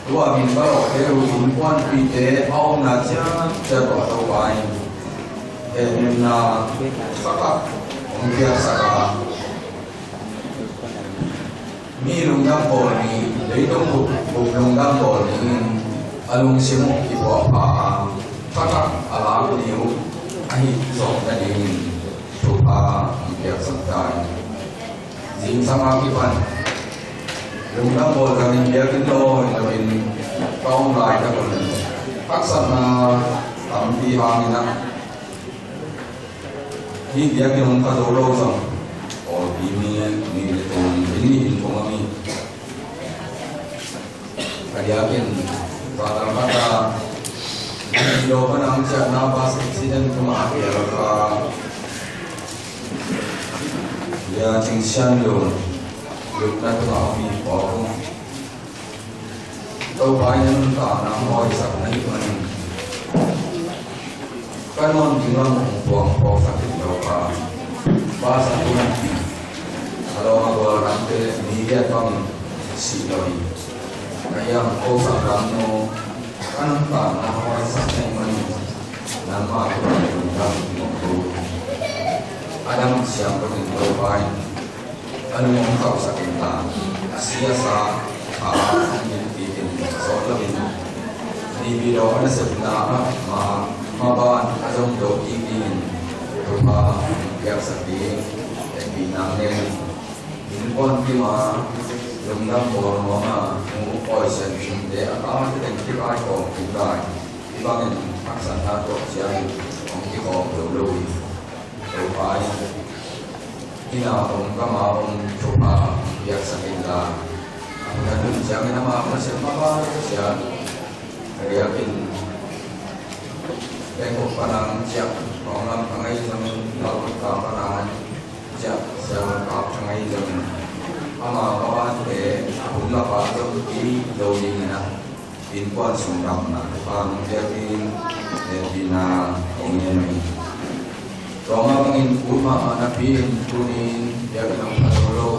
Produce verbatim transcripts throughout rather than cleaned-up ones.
Tua min ka lawhte uh innkuanpihte a omna ciatciat uh ah Topa in hehpihna thakhat hong piaksak a, mi lungdam bawl ni, leitung bup lungdam bawl ni in a lungsim uh kipuahpha a, thakhat a lak ni uh ahi zawh nadingin thupha hong piaksak ta in. Zingsang a kipan lungdam bawl zangin biakinn lawi loin ka om laitak un haksatna tampi hangin ah hih biakinn hong kha zo lo zong pawlpi mi nih le thum, mi nih in kong a mi. A diakin Father Mata Indo pan a hong ciahna bus accident tungah a kial kha Lia Cing Sian Lun lupna tungah a mi pawk uh. Topa in a nuntakna hong hawisak na hih manin ka nawn ding lam hong puang phawksak in Topa. Bus a tungah a lawm a gual ramte mi giat bangin sih lo hi. Ka hiam ko sak lam no ka nuntakna hong hawisak na hih manin nangmah tungah lungdam hong ko. A dam siang bangin Topa in a lung hong khauhsak in la, a si a sa a hong dinpih in sawt loin Nipi dawng a nasepna ah ma, maban a zong do kik dingin thupha hong piaksak ding hehpihna ngen. Innkuan kim a lungdam bawl nuam a, nu Pawi Sian Cing te a tate teng kip a i kawm kik lai, hih bangin haksatna tuak ciangin hong kikhawm lo lo hi. Topa in hih na om ka ma om thupha piaksak in la, a hun a tun ciangin amah nasem mah ba lo ciang a riakin Bangkok pan a hong ciah Thawnglam Thangei zongin, Lalkot pan a hong ciah Sialkap Thangei zongin, ama mawhte a hun lapa zong kei zo dingin ah innkuan sung damna thupha hong piak ding hehpihna hong ngen uh hi. Tua mah bangin ut mahmah napi in tuni in biakinn hong pha zo lo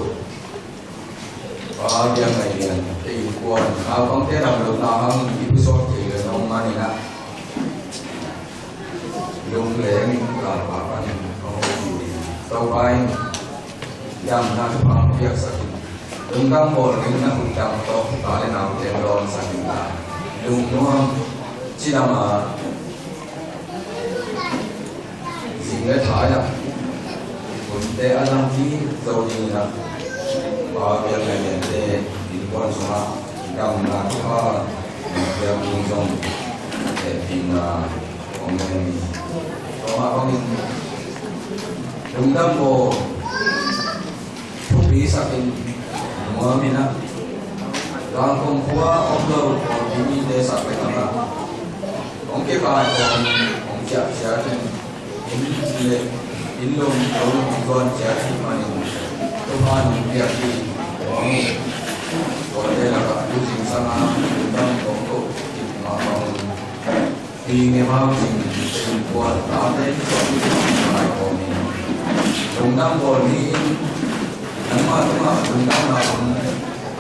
Pa Biak Ngaih Lian te innkuan naupangte damlohna hangin i pusuak thei le nong manin ah lungleng Lalpa panin hong hong hi. Topa in damna thupha hong piaksak in, lungdam bawl ding na hun dam tawh pa le naute dawnsak in la, lungnuam cidam a zing le thai ah hunte a lampi zo dingin ah Pa Biak Ngaih Lian te innkuan sungah damna thupha hong piak ding zong hehpihna hong ngen hi. Tua mah bangin lungdam bawl thupi sakin nuam in ah, Zangkong khua om lo pawlpi mite sak le kang ah hong kikai kawmin hong ciahciat in, inn le inn lum lo lum zuan ciat hi manin thupha nong piak hi. Tuate lakah tu zingsang a lungdam kong ko kik mah bangin Pi Nge Mau Cing innkuan tate kisawh lai kawmin lungdam bawl ni in, nangmah tungah lungdamna hun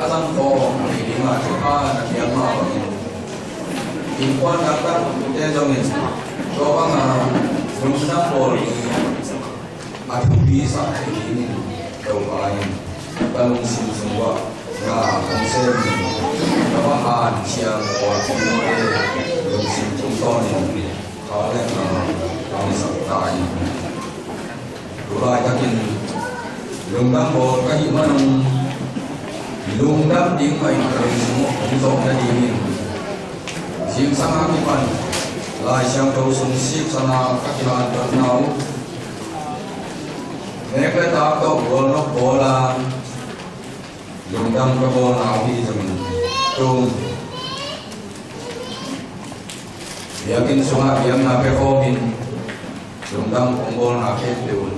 a zang khawm thei dingah thupha na piak mah bangin innkuan taktakte zongin tua banga lungdam bawl ni a thupi sak thei dingin Topa in ka lungsim sung uah na hong sem in, ka va hanciam pawlpi mite lungsim tungtawnin kha le na hong sak ta in. Tu laitakin lungdam bawl ka hih manun lungdam ding mah in ka lungsim uh hong zawh nadingin zingsang a kipan Lai Siangtho sung siksanna ka kihanthawnna uh nek le tak tawh bawlnop bawl a, lungdam ka bawlna uh hi zongin tung biakinn sungah biakna pia khawmin lungdam kong bawlna khempeuh un.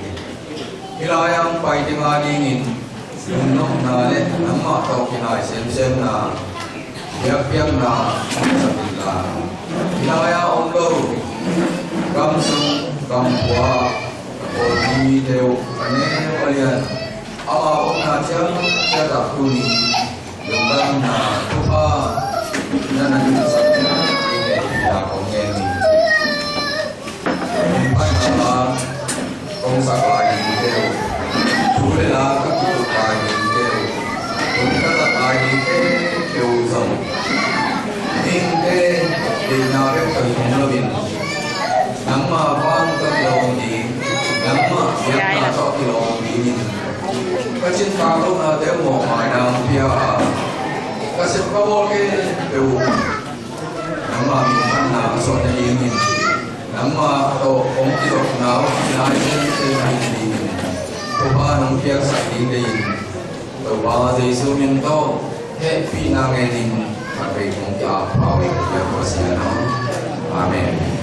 Hih lai-ah hong pai ding adingin lungnopna le nangmah tawh kinai semsemna, biakpiakna hong sak in la, hih lai-ah om lo gam sung gam khua pawlpi mite uh a neu a lian, amau omna ciatciat ah tuni lungdamna thupha Ka sep ka bawl kei peuh, nangmah minthanna a suah nadingin, nangmah tawh hong kidopna uh nai ciangin thei nadingin, thupha nong piaksak ding deihin, Topa Jesu min tawh hehpihna ngenin ka vei kong ki-ap pha uh hi, Pasian aw. Amen.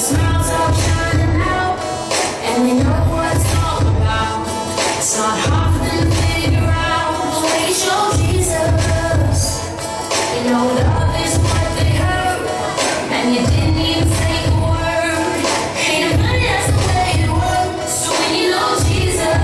Smiles all shining out, and they know what it's all about. It's not hard for them to figure out the way you show Jesus. You know love is what they heard, and you didn't even say a word. Ain't it funny, that's the way it works. So when you know Jesus,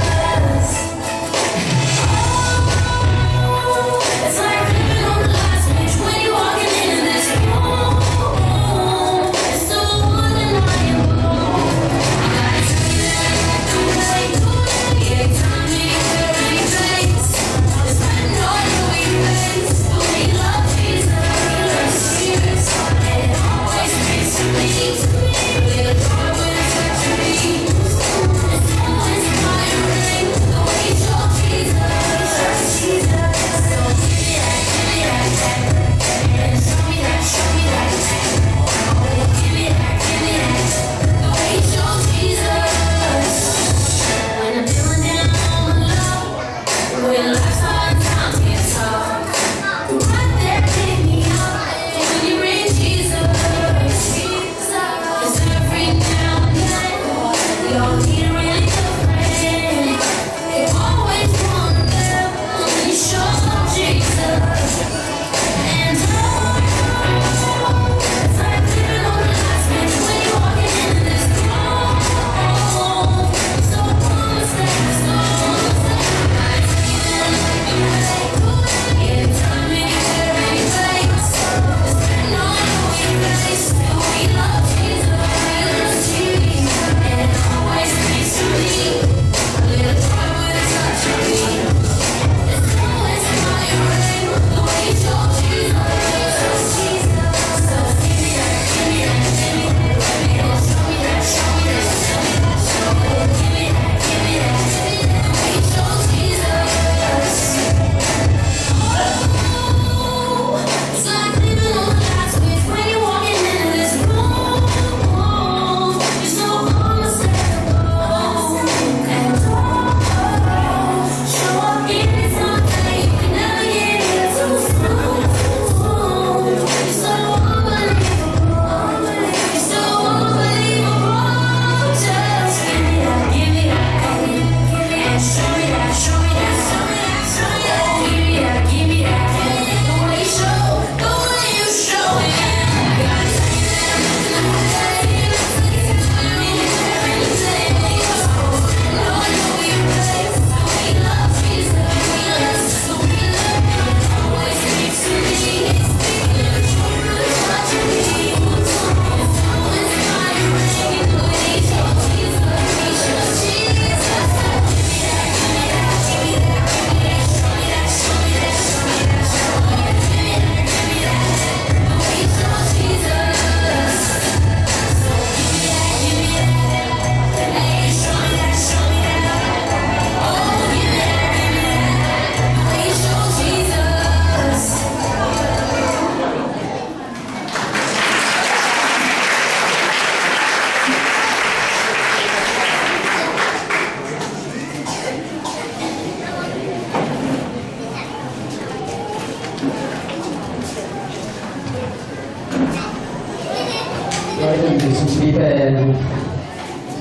Tua in Jesuh Khrih pen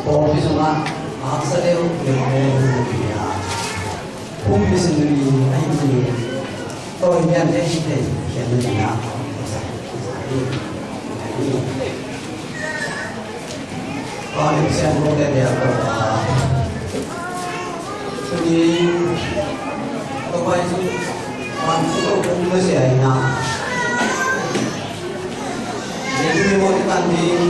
pawlpi sungah a haksa deuh deuh pen a, pumpi sung tuni a hih manin tawimian te hih thei khiatna dingin a, Pasian, Pasian, Pasian, Pasian, tuni Topa Jesuh vantung Topa Pasian in a, leitung mimawh kipan ding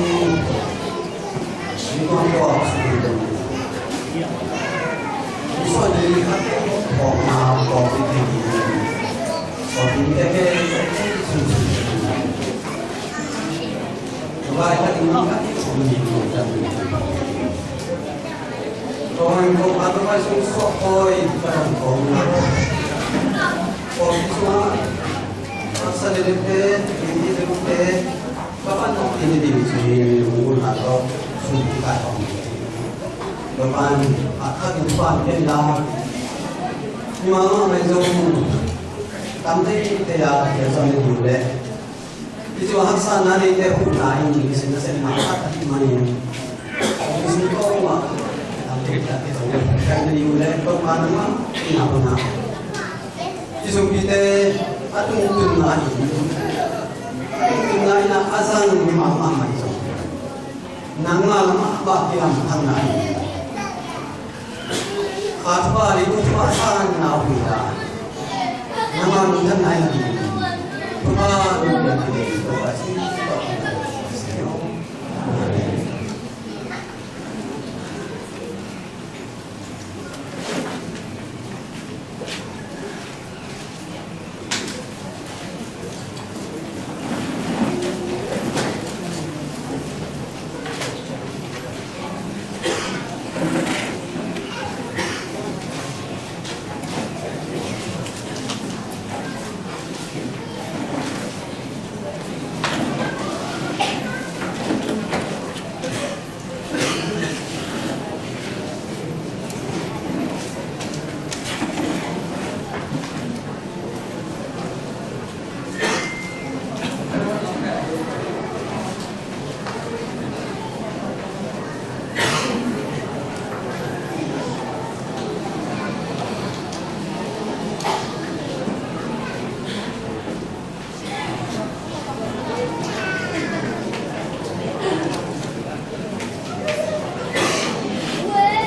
mimawh tua sung ding, misuan ding khat thawhna tawh ding, tawh ding keke sung sung. Tua laitak in a, tua in kong a tua sung suak koi ka dam kong na. Kong sung a, a sa lelete, in i lelete, ka pan kong in i ding ci, in i lelete, Topan a khat in pan ken la. Himah mah mai zong tam teitei a Pathian zong ni ding leh, i cu haksatna neite huhna in i sin a sepna khat ahih manin, i sin ko mah tam teitei a Pathian zong ni ding leh, Topan a mah i na huna i sumpite a tungtunna in, a tungtunna in a zang himah mah mai zong nangmah lamah bak kilam thangna hi. Kha thupha li thupha sanna hui ta. Nangmah nung thangna hi. Thupha nung thangna hi. Amen.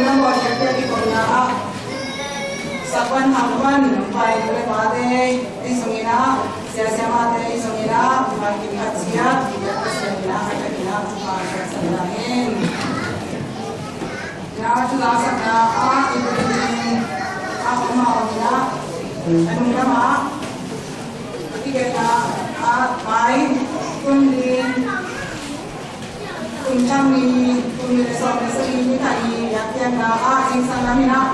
Nambaw diakdiak i komna ah, sakpan hangpan pai nu le pate i zongin ah, sia siamate i zongin ah, pai kim khat ciat i diak Pasian in ah, a diak in ah, pai khat ciat in ah. Na thu laksakna ah i pai ding a om a om in ah, a nungdam ah i genna ah pai kum ding, kum thak ni, kum ni le sawm ni, sawm ni ni thak ni biakpiakna ah zingsang lam in ah,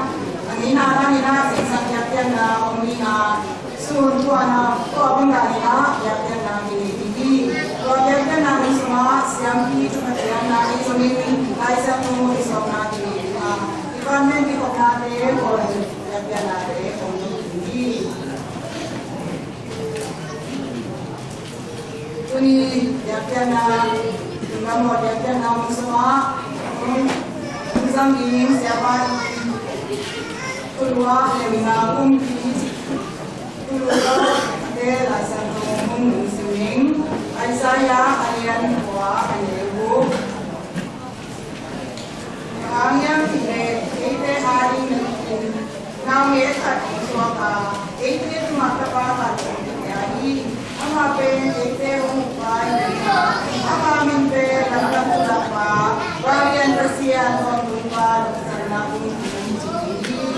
a nihna lam in ah zingsang biakpiakna om ni a, sun tua na tua bang dan in ah biakpiakna ki nei ding hi. Tua biakpiakna mun sungah siampi thupha piakna i zongin Lai Siangtho i sawmna ki nei ding a, i vanmen kikhopnate pawl biakpiaknate om ding hi. Tuni biakpiakna, tuni biakpiakna mun sungah, tuni zang ding siapa i, tuni a lemna kumpi, tuni a te Lai Siangtho mun mun sining, Isaiah a lian kua a lian guk. Bang hang hiam cih leh eite adingin naungek khat hong suak a, eite tungah tapa khat hong pia hi. Amah pen eite hong ukpa hi a, ama min pen Lamdang Thulakpa, Vanglian Pasian, Tawntung Pa, Lungdamna Kumpi, ci hi.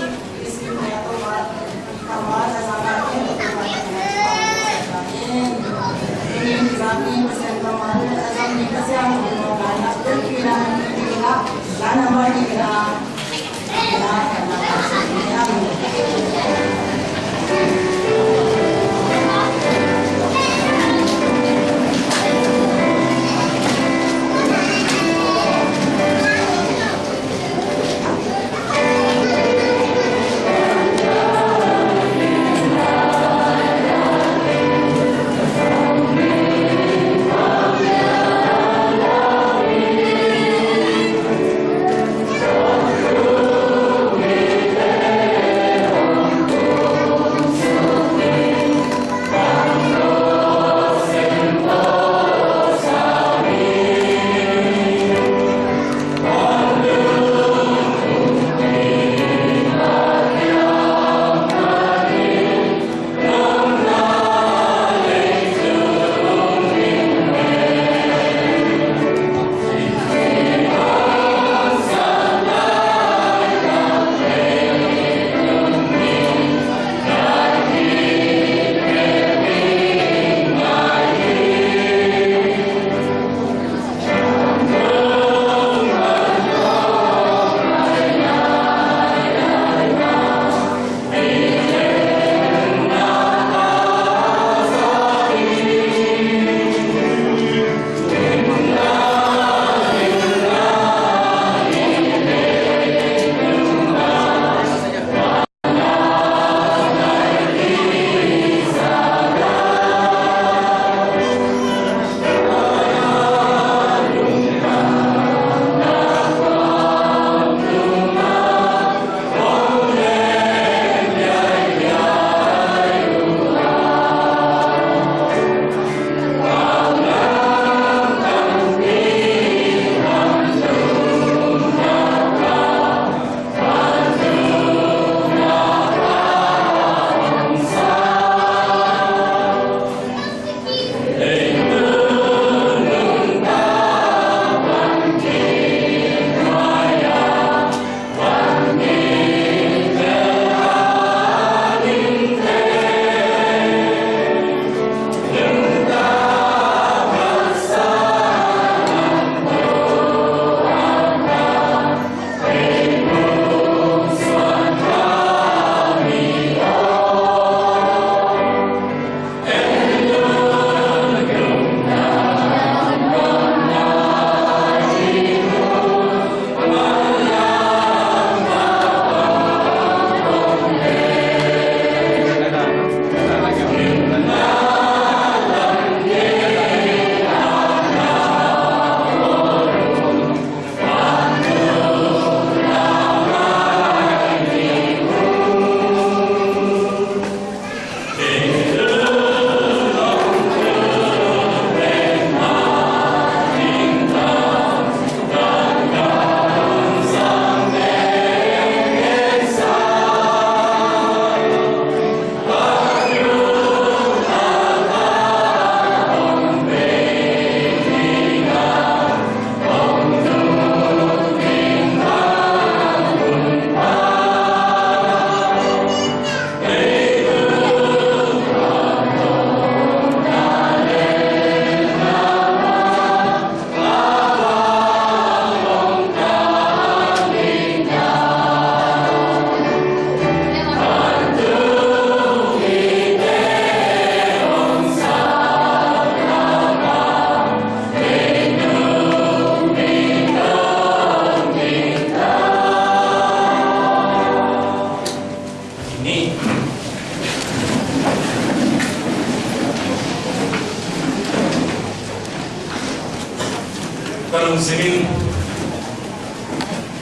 Simin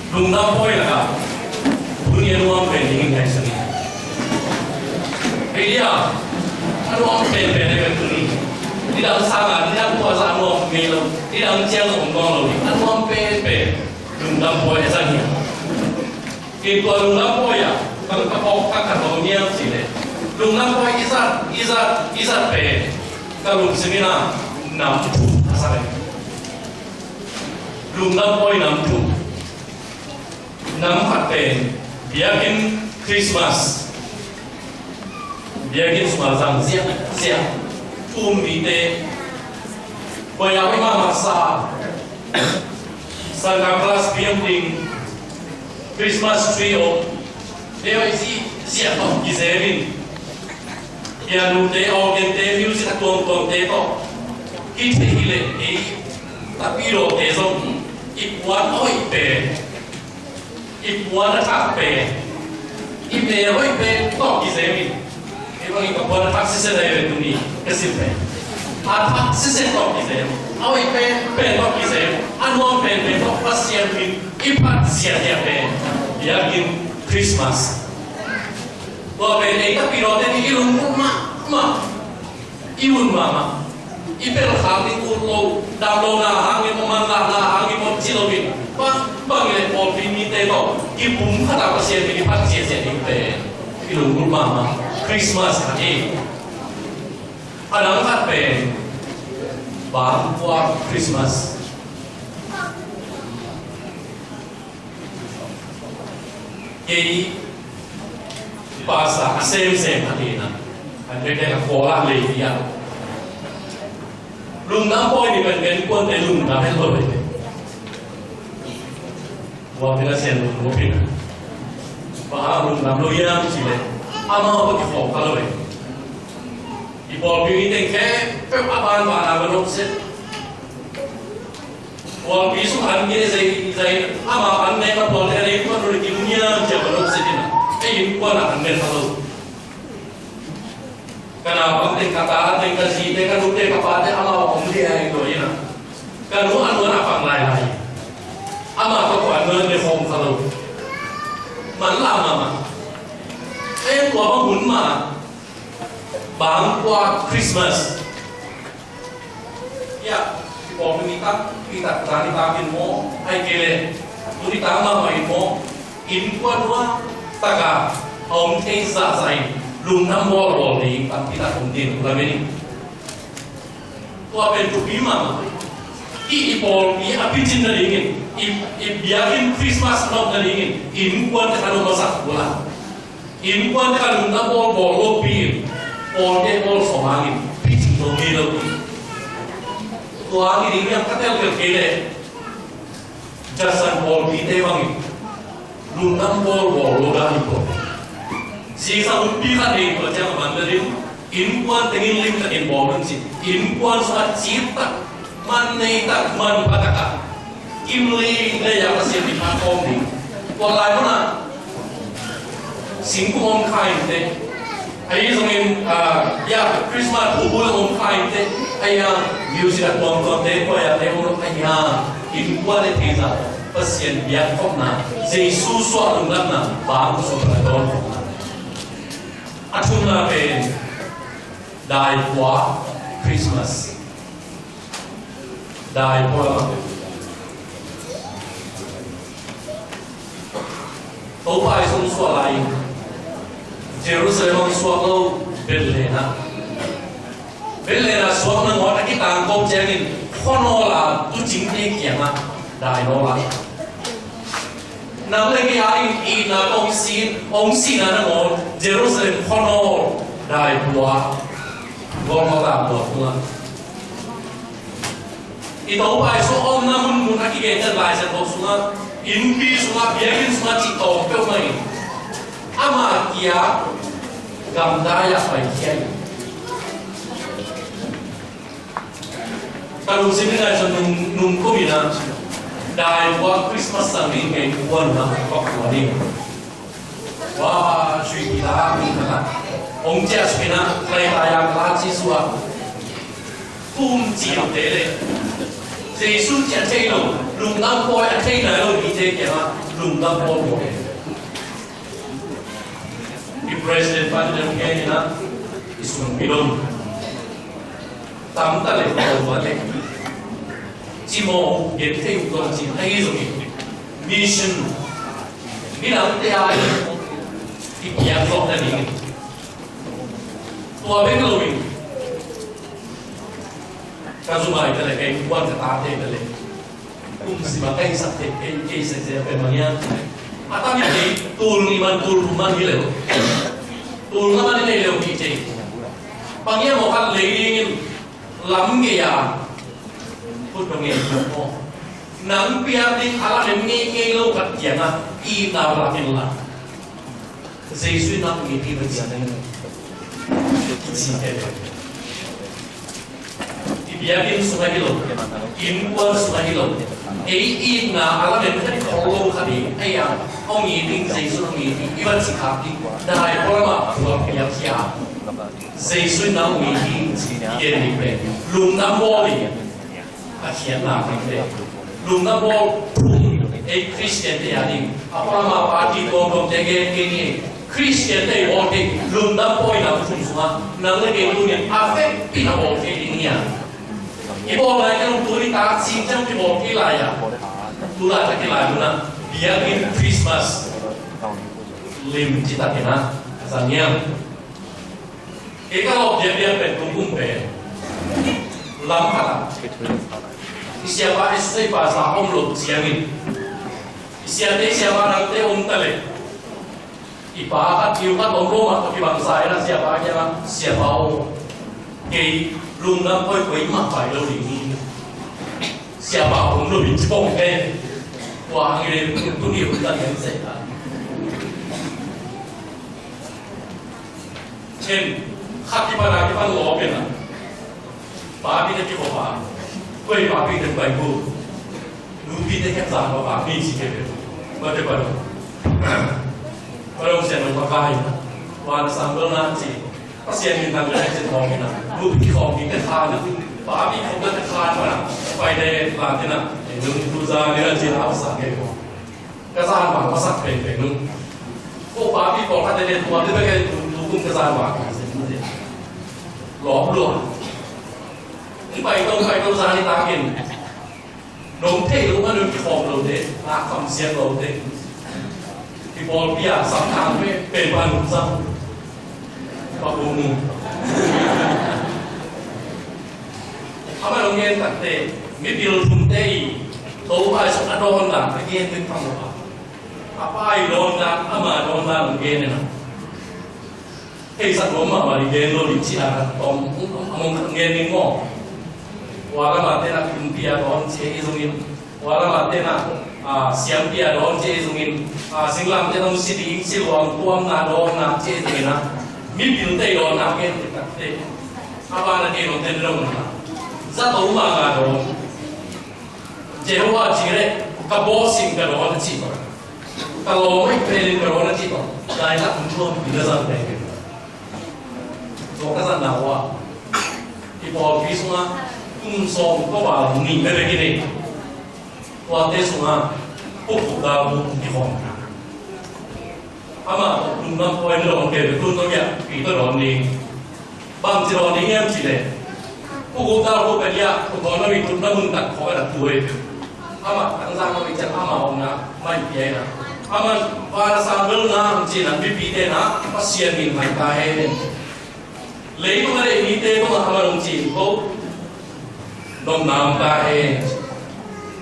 lungdam pawi lakah tuni a nuam pen dingin ngaihsun hi. Hei dia, a nuam penpen hi pen tuni. Nidang sangin nidang tua zah a nuam ngei lo, nidang ciang zong om nuam lo hi. A nuam penpen lungdam pawi a zang hi. Kei tua lungdam pawi ah ka, ka phawk ka, ka tawm niam cih leh, lungdam pawi i zat, i zat, i zat pen ka lungsim in ah nam thum a sa hi. Lungdam pawi nam thum. Nam khat pen biakinn Christmas, biakinn sung a zang ziahziah, thu um mite, khuaia hoih mahmah sa, Santa Claus biak ding, Christmas tree om, deuh i ziahziah tawh kizem in, pianute, organte, music a tuamtuamte tawh kithei hi leh, ei Tapidawte zong i puan a hoih pen, i puan a thak pen, i mel hoih pen tawh kizem in. Kei bangin ka puan a thak sitset ahi ve tuni ka sim pen. A thak sitset tawh kizem, a hoih penpen tawh kizem, a nuam penpen tawh Pasian min i phat ziahziah pen biakinn Christmas. Tua pen ei Tapidawte ni i lunggulh mahmah. I ut mahmah, i pelkhak ding ut lo, damlohna hangin maw, manlahna hangin maw ci loin, bang bang i leh pawlpi mite tawh kipumkhat a Pasian min i phat ziahziah ding pen i lunggulh mahmah Christmas khat hi. A dang khat pen Bangkua Christmas. Kei pastor a semsem a tena, an bek a kawl a lei dia. Lungdam pawi ni pen innkuante lungdam het lo ve. Tua pen a sian lungdam pen. Bang hang lungdam lo hiam cih leh, amau tawh kikhawm kha lo ve. I pawlpi mi teng khempeuh a banban a va nop seh. Pawlpi sung an ngen, zei, zei, amau an nek a, pawlte a nei, tua nung le kim niam ciang a nop seh in a. Ei innkuan ah an nek a lo. Ka naupang teng, ka ta teng, ka zi teng, ka nu teng, ka pa teng, amau om liai lua in a. Ka nu a nuan a pang lailai. Amau tawh kua nuan le hong kha lo. Manlah mahmah. Ei tua bang hun mah. Bangkua Christmas. Ya, i pawlpi mi tampi tak, zan i tak in maw, ahih kei leh tu i tak mahmah in maw, innkuan nuam tak a om thei zahzah in lungdam bawlbawl ding tampi tak om ding lam in. Tua pen thupi mahmah. I, i pawlpi a picin nadingin, i, i biakinn Christmas nop nadingin innkuante kha nuam masak uh la. Innkuante kha lungdam bawlbawl lopi in, pawlte bawl sawm hangin picing lo ngei lo hi. Tua hangin ing hiam ka teltel kei leh, Judson pawlpite bangin lungdam bawlbawl lo dan hi ko. Sisa umpi khat nei tua ciang a man nading, innkuan tengin limtakin bawl un ci. Innkuan sungah cip tak, man nei tak, man pha tak a kim lei lei a Pasian min phat khawm ding. Tua lai munah singkung om kha inteh. Ahi zongin, ah, ya, Christmas buhbul om kha inteh. Ahi a, music a tuamtuamte, choir te om lo ahi a, innkuan le theizah Pasian biak khopna, Jesu suah lungdamna bang sung phat dawn khopna. A thumna pen Daipua Christmas. Daipua. Topa Jesu hong suah lai in, Jerusalem hong suak lo, Bethlehem ah. Bethlehem ah suak nangawn a kitangko ciangin khuanawl a tuucingte kiangah dai nawl a. Nang le kei a dingin itna tawh hong si, hong sihna nangawn Jerusalem khuanawl Daipua, Golgotha pua tungah. I Topa Jesu omna munmun a kigen ciang Lai Siangtho sungah, innpi sungah, biakinn sungah cih tawm peuhmah in, ama kia gamdai ah paikhia hi. Ka lungsim in ngaihsun nung, nung kum in a, Daipua Christmas sang ding kei kuan na ka kuan ding. Wa, sui pi la, pi la. Hong ciah sui na, lai ta yang la ci sua. Kum ci te le. Jesu ci a thei lo, lungdam pawi a thei nai lo mite kiangah lungdam pawi bawl hi. I president pan deuh ngen in ah i sungpi lo tamta le ko va le cimawh gen thei uh tawh cin ahi zongin mission midangte a i piak zawh nadingin tua bek loin ka zumai te le ka innkuan ka tate te le kum sim a ka hisak te, ka hisak te pen bang hiam? A tam i kei tul nih man tul thum man hi le lo, tul nga man i nei le lo hi kei. Bang hiam maw khat lei dingin lam ngei a khut dong ngei maw? Nang piak ding a lamen ngeingei lo khat kiangah itna lak in la. Jesu in a hong it hi va ci a, i biakinn sungah hi lo, innkuan sungah hi lo, ei itna a lamen khat khol lo khat hi a, ei a hong it ding Jesu hong it hi i va ci khak ding. Dai pualamah a puak piak hi a, Jesu in a hong it hi ci i gen ding pen lungdam bawl ding. A khiatna pen lungdam bawl thum ei Khristian te a ding a pualamah party tuamtuam te gen kei ni. Khristian te i bawl kei lungdam pawi nang thum sungah nang le kei tunin a vekpi a bawl kei ding hi a. I bawl nai kei lungtu ni ta cing ciang kibawl kei lai a, tu lai tak kei lai munah biakinn Christmas lim ci takin a ka zang hiam? Kei ka lawh biakbiak pen tung kum pen lam khat ah i siapa i sosei pasa om loh ciangin i siate i siapa dangte om ta leh i pa khat kiu khat om lo mah tawh kibangsa in a siapa kiangah siapa aw kei lungdam koi koi mah pai lo ding hi. Siapa om lo in cawng kei tua hang i le tuni hun ta ngen seh ta. Ken khat kipan a kipan lawp in a papite kikhop a koi papite pai gu nupite kiang zan va pa mi ci kei pe mate pa dong pa dong sian dong pa kai in a wan sang dong na ci Pasian min tang le ci thawng in a nupi kikhop mi te khan a papi khop na te khan pa na pai le pa te na nung tu za ni la ci la sa kei ko. Ka zan bang masak pengpeng nung ko papi pawlkhat te tua te bek tu kum ka zan bang ka zin te lawp lua. Ni pai to pai to zan ni takin nong thei lo man nong kikhawm lo te a kam siang lo te ki pawlpi a sam thang pe pen pa nung sam pa kum nung. Ama nong gen takte mipil thumte i Topa i sung a dawn dan ka gen bek pang lo a a pa i dawn dan ama dawn dan nong gen ena. Theisak nuam mahmah i gen lo ding ci a ka tawm a mong khat gen ding maw? Ua lamah tena kumpi a dawn ci a i zongin ua lamah tena siampi a dawn ci a i zongin singlamte nong si ding si luang tuamna dawnna ci a i zongin a mipilte i dawnna gen takte a bana kei nong ten lo na zato manga dawn. Jehovah Jireh ka bawsin ka dawn a ci tawh ka lawm hoih penin ka dawn a ci tawh dailak hong thuam pi na zang pen tua ka zang na ua i pawlpi sungah kum sawm ka val nih na bek i nei tuate sungah pukuk dal buk kikhawm Amah tawh lungdam pawi na dawn kei ve, tun tawh hiah pi tawh dawn ding. Bang ci dawn ding hiam cih leh, u gupna hu pia diah u thawn a wi tutna mun tak khawng a na tu hi. Amah tangzang a wi ciang amah omna mai pia hi na. Amah van a sang belna ang cih na mipite na Pasian min thang ta hen. Leitung a deih mite tungah a man hong cih ko. Nopna om ta hen.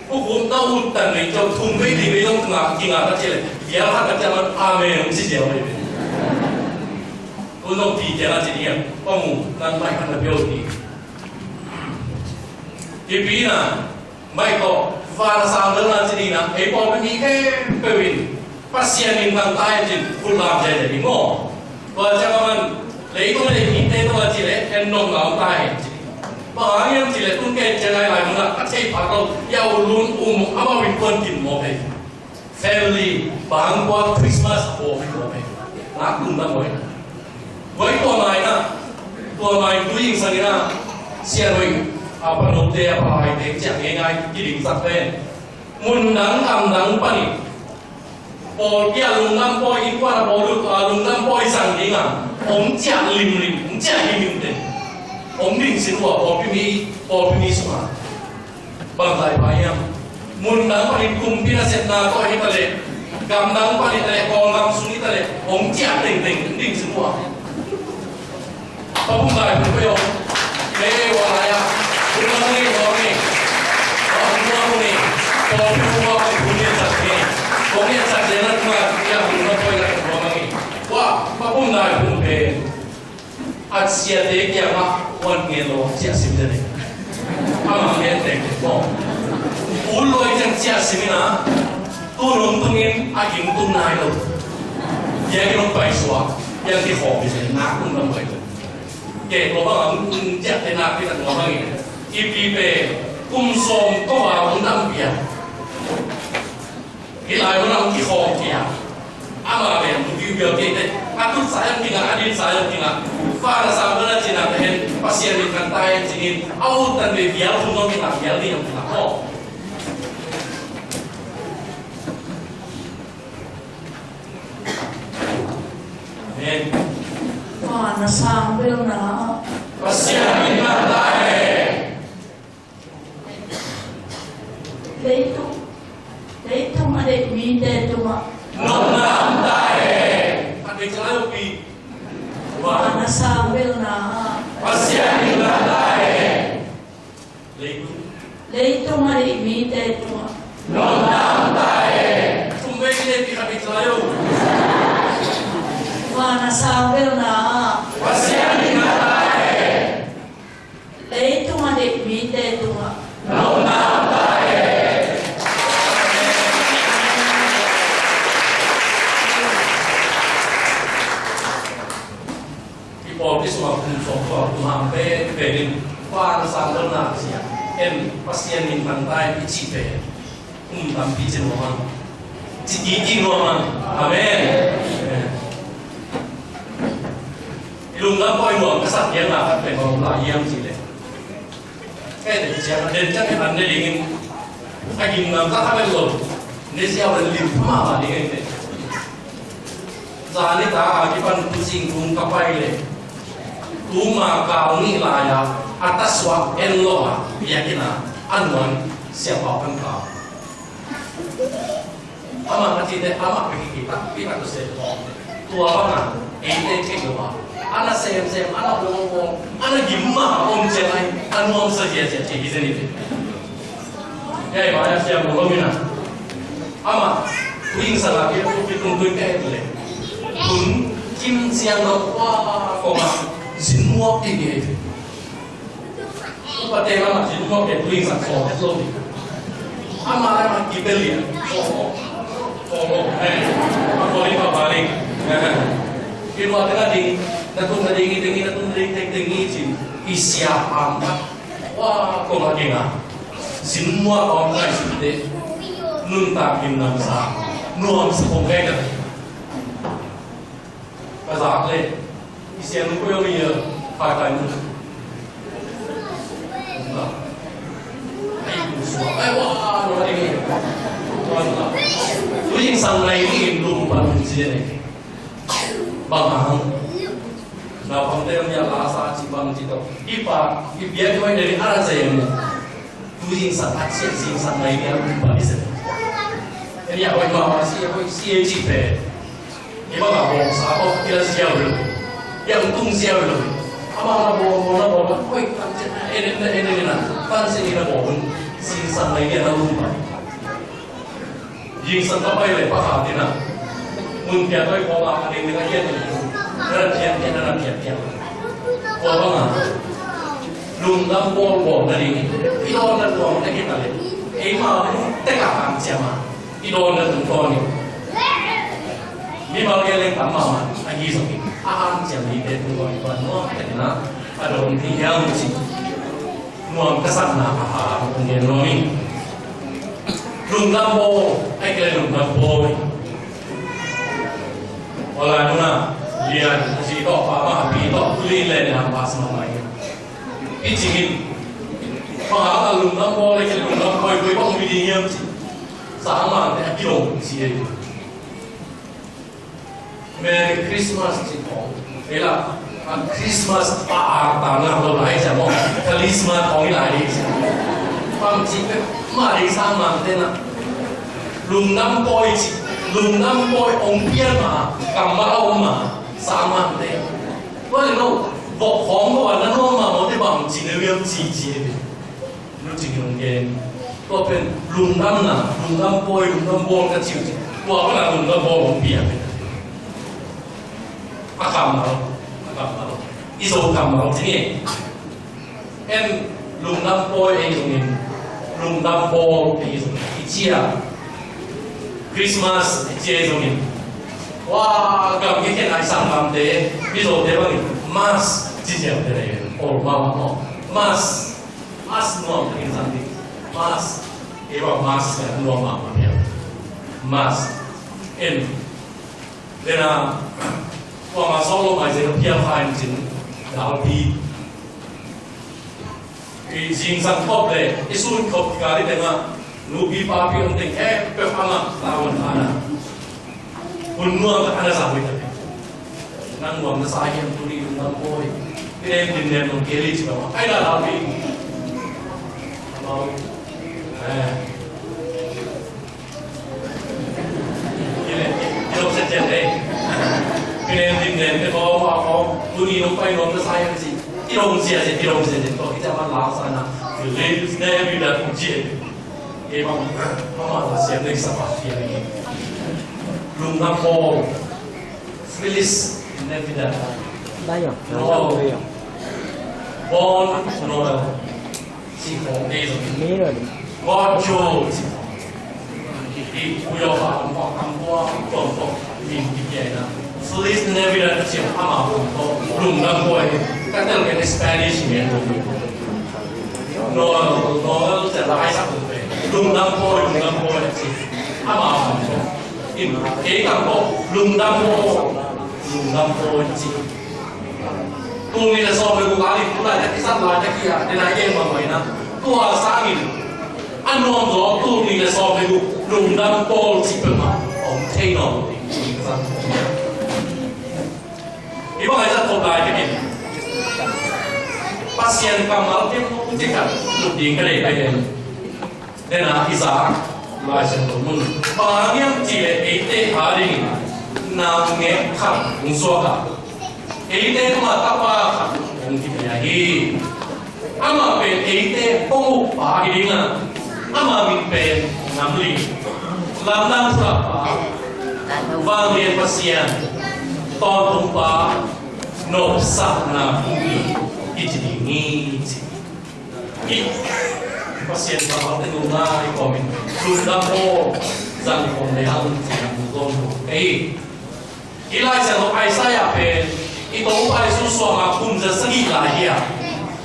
U gupna ut tan vei ciang thum vei li vei zong kinga kinga ka cih leh bial khat ka ciang amen hong ci ziau vei vei. Tun zong pi ciang a ci ding a pa mu nan mai khat na pia uh ti. Hih pi na mai tawh van a sang lel na ci ding na ei pawlpi mi khempeuh in Pasian min thang ta hen cin khut lam ziahziah ding maw? Tua ciang a man leitung a deih mite tungah cih leh en nopna om ta hen ci. Bang hang hiam cih leh tun kei ciang ai lai munah ka thei phak lo, ya u lun u muk amau in kuan kim mawk ei. Family bang tua Christmas a pawk in mawk ei. Nak lungdam mawk ei. Tua i tua mai na tua mai tui ing sang in a sia roi. A panote a palaite ciah ngeingai kidingsak pen. Mundang gamdang panin pawlpi a lungdam pawi, innkuan a bawl uh a lungdam pawi zang ding a hong ciah limlim, hong ciah himhim teng hong dingsin uh a pawlpi mi, pawlpi mi sungah bang zai pha hiam? Mundang panin kumpi nasepna tawh hi ta leh, gamdang panin ta leh, Kawlgam sung hi ta leh hong ciah tengteng hong dingsin uh a. Papum lai pun pei om. Hei, wa lai a. Pun ma ngi, wa ngi. Wa pun ma ngi. Wa pun ma ngi, pun ngi sak ngi. Pun ngi sak ngi, na kuma ya pun ma poi la pun ma ngi. Wa, papum lai pun pei. A siate kiangah wan ngen lo, ciah sim te ne. Amah ngen teng teng maw. Ul loi ciang ciah sim in a, tu nung tungin a ging tung nai lo. Biakinn hong paisuak, biakinn kikhawm hi se, nak tung lam pai lo. Kei tua bang a hong ciah te nak pi tak tua bang in. I pi pen kum sawm kua hong dam piak. Hih lai mun a hong kikhawm kei a. Amah pen hong piupiau kei teh. A tut sa hiam kingah, a din sa hiam kingah. Fa na sang bel na cin a pen Pasian min thang ta hen cin in. A ut tan ve vial thum hong kingah, vial ding hong kingah. Aw. Amen. Fa na sang bel na. Pasian min thang ta hen. Leitung, leitung a deih mite tungah nopna om ta hen. Khat vei ciang lai uh pi. Fa na sang bel na. Pasian min thang ta hen. Leitung, leitung a deih mite tungah nopna om ta hen. Thum vei ci le pi, khat vei ciang lai uh. Fa na sang bel na. Pasian min thang ta hen. Leitung a deih mite tungah nopna om ta hen. I pawlpi sungah kum sawm kua kum hang pen pen in Fa na sang bel na ci a, en Pasian min thang ta hen i cih pen. Kum tampi ci nuam ang. Ci kiki nuam ang. Amen. Amen. I lungdam pawi nuam ka sak piakna khat pen bang om lai hiam cih leh, ka et ciang a den ciang an ne dingin a gimnam ka kha vet lo. Ne ziau den lim mahmah ding ei teh. Zan nitak a kipan tu sing tung ka pai leh, tuma kal nih lai-a a tasuak en lo a biakinn a a nuan siapa pan kal. Amah a cihte amah pek kiktak pitak tu se. Tua bangah eite kei lo a, a na semsem, a na bawlbawl, a na gim mah a om ciang ai a nuamsa ziazia ci hi zen i ve. Hei, mah a siam lo lo mi na. Amah tu ing sa la kei tu pi tung tui ka et leh, tun kim ciang lo kua kong ah zin muak ding hi. Upate lamah zin muak pen tu ing sak sawm het lo ding. Amah lamah kipia lian. Sawm lo. Sawm lo. Eh, a kawlin pa paling. Eh, kiluah tengah ding. Na tung na ding i teng i, na tung na ding teng teng i cin. I sia am khat. Wa kong a keng a. Zin muak a om ngai sinte. Nuntak gimnamsa. Nuamsa kong ngai ka. Ka zak le i siang nung koi om i a, phaiphai nung. Ai, ku suak. Ai, wa, wa, ding i. Wa, wa. Tu zingsang nai ding in lum pan ci ne. Bang hang. Naupangte om i a, la sa ci bang ci tawh. I pa, i bia i hoi ne, a ra zai em. Tu zingsang a ciah zingsang nai nia um pan i se. Enia hoi mahmah si, hoi si e ci pe. I bang a bawngsa tawh i la ziau lo. I a tung ziau lo. Amah na bawl, bawl, na bawl, na hoi tan ciah na en, na en, na en, na tan ciah i na bawl hun. Zingsang nai nia na um pan. Zingsang ka pai leh Pakhat in a, mun piak oi khawng a, a ding ding a hiat in, na na piak piak, na na piak piak. Tua bang a, lungdam bawl bawl na ding, i dawn na tuang na hi ta leh, eima lungtek a hanciam a, i dawn na tungtawn in. Mimal gen leng tam mahmah, a hi zong in, a hanciam mite tungtawn in, tua nuam tek in a, a dawn ding hiam cih. Nuam ka sakna a ha kong gen nuam hi. Lungdam bawl, ai kei leh lungdam bawl hi. Aw lai mun ah, Lian, a zi tawh, pa mah, a pi tawh, tu lin leh ni ham pas mah mai. Pi Cing in, Bang hang a lungdam bawl le kei lungdam bawl koi bang om ding hiam ci. Sangmangte a kidong ci ei. Merry Christmas ci khong. Ei la a Christmas a artana lo lai ci a maw. Christmas khong i lai ci. Bang ci pek mah dei sangmangte na. Lungdam bawl ci. Lungdam bawl ong pian ma. Kammal a om ma. Sangmangte. Tua le no, vok khawng ko a na nuam mahmah te bang ci ne viam ci ci ne ve. Nu cing nong gen. Tua pen lungdamna, lungdam bawl, lungdam bawl ka ci uh ci. Tua pen a lungdam bawl hong pia pen. A kammal, a kammal. I Zo kammal ci ni. En lungdam bawl ei zongin, lungdam bawl ei zongin. I ci a. Christmas i ci ei zongin. Wa, gam kikhen ai sang lamte, Mizote bangin, mas, ci ciang te nei, ol mama no. Mas, mas nuam te in sang ni. Mas, e wa mas, nuam mama pia. Mas, en. Dena, wa mas ol mai zero pia kha in cin, dalpi. I zingsang khop le i sun khop kikal i tengah nupi papi om teng khempeuh amah tawan khana. Hun nuam ka ana sa hoih tak. Nang nuam na sa hiam tuni lungdam bawl. Pinem dimnem nong keli ci bang ai la la pi. Amau. Eh. Kidong sitset ei. Kidong dimnem te khawng, khawng, tuni nong pai nuam na sa hiam ci. Kidong sia sia, kidong sia sia. Tua khit ciang man lau sa na. Feliz Navidad ci. Ei bang, mama la sia nei sa pa sia nei. Lungdam bawl. Feliz Navidad. Noel. Bon Noel. Ci khawng te zong. Ni lo ni. Gawtzaw ci khawng. I Pu Yawfa hong kawk, hong kawk, hong kawk, min kipia ina. Feliz Navidad ci ama hong kawk, lungdam bawl. Ka tel ken Spanish ngen. Noel, Noel ci lai sak lungdam bawl, lungdam bawl ci. Ama hong kawk. In, kei kang kawk, lungdam bawl, lungdam bawl ci. Tul nih le sawm le guk a ding, tul laitak i sat laitak hi a, den a i gen bang mai na. Tua sangin a nuam zaw tul nih le sawm le guk lungdam bawl cih peuhmah om thei nawn lo ding. I bang a i zat khop laitak in Pasian kammal kemkawm cih khat luk ding ka deih pen. Dena i zak Lai Siangtho mun. Bang hang hiam cih leh eite adingin naungek khat hong suak a, eite tungah tapa khat hong kipia hi. Amah pen eite hong ukpa hi ding a, ama min pen Namli, Lamdang Thulakpa, Vanglian Pasian, Tawntung Pa, Nopsakna Kumpi kici ding hi ci. I Pasian kammalte nunga i kawmin lungdam aw, zang khawm le hang ci-in a mu zawn lo. Ei, i Lai Siangtho Isaiah pen i Topa Jesu suang a kum za sagih lai hi a,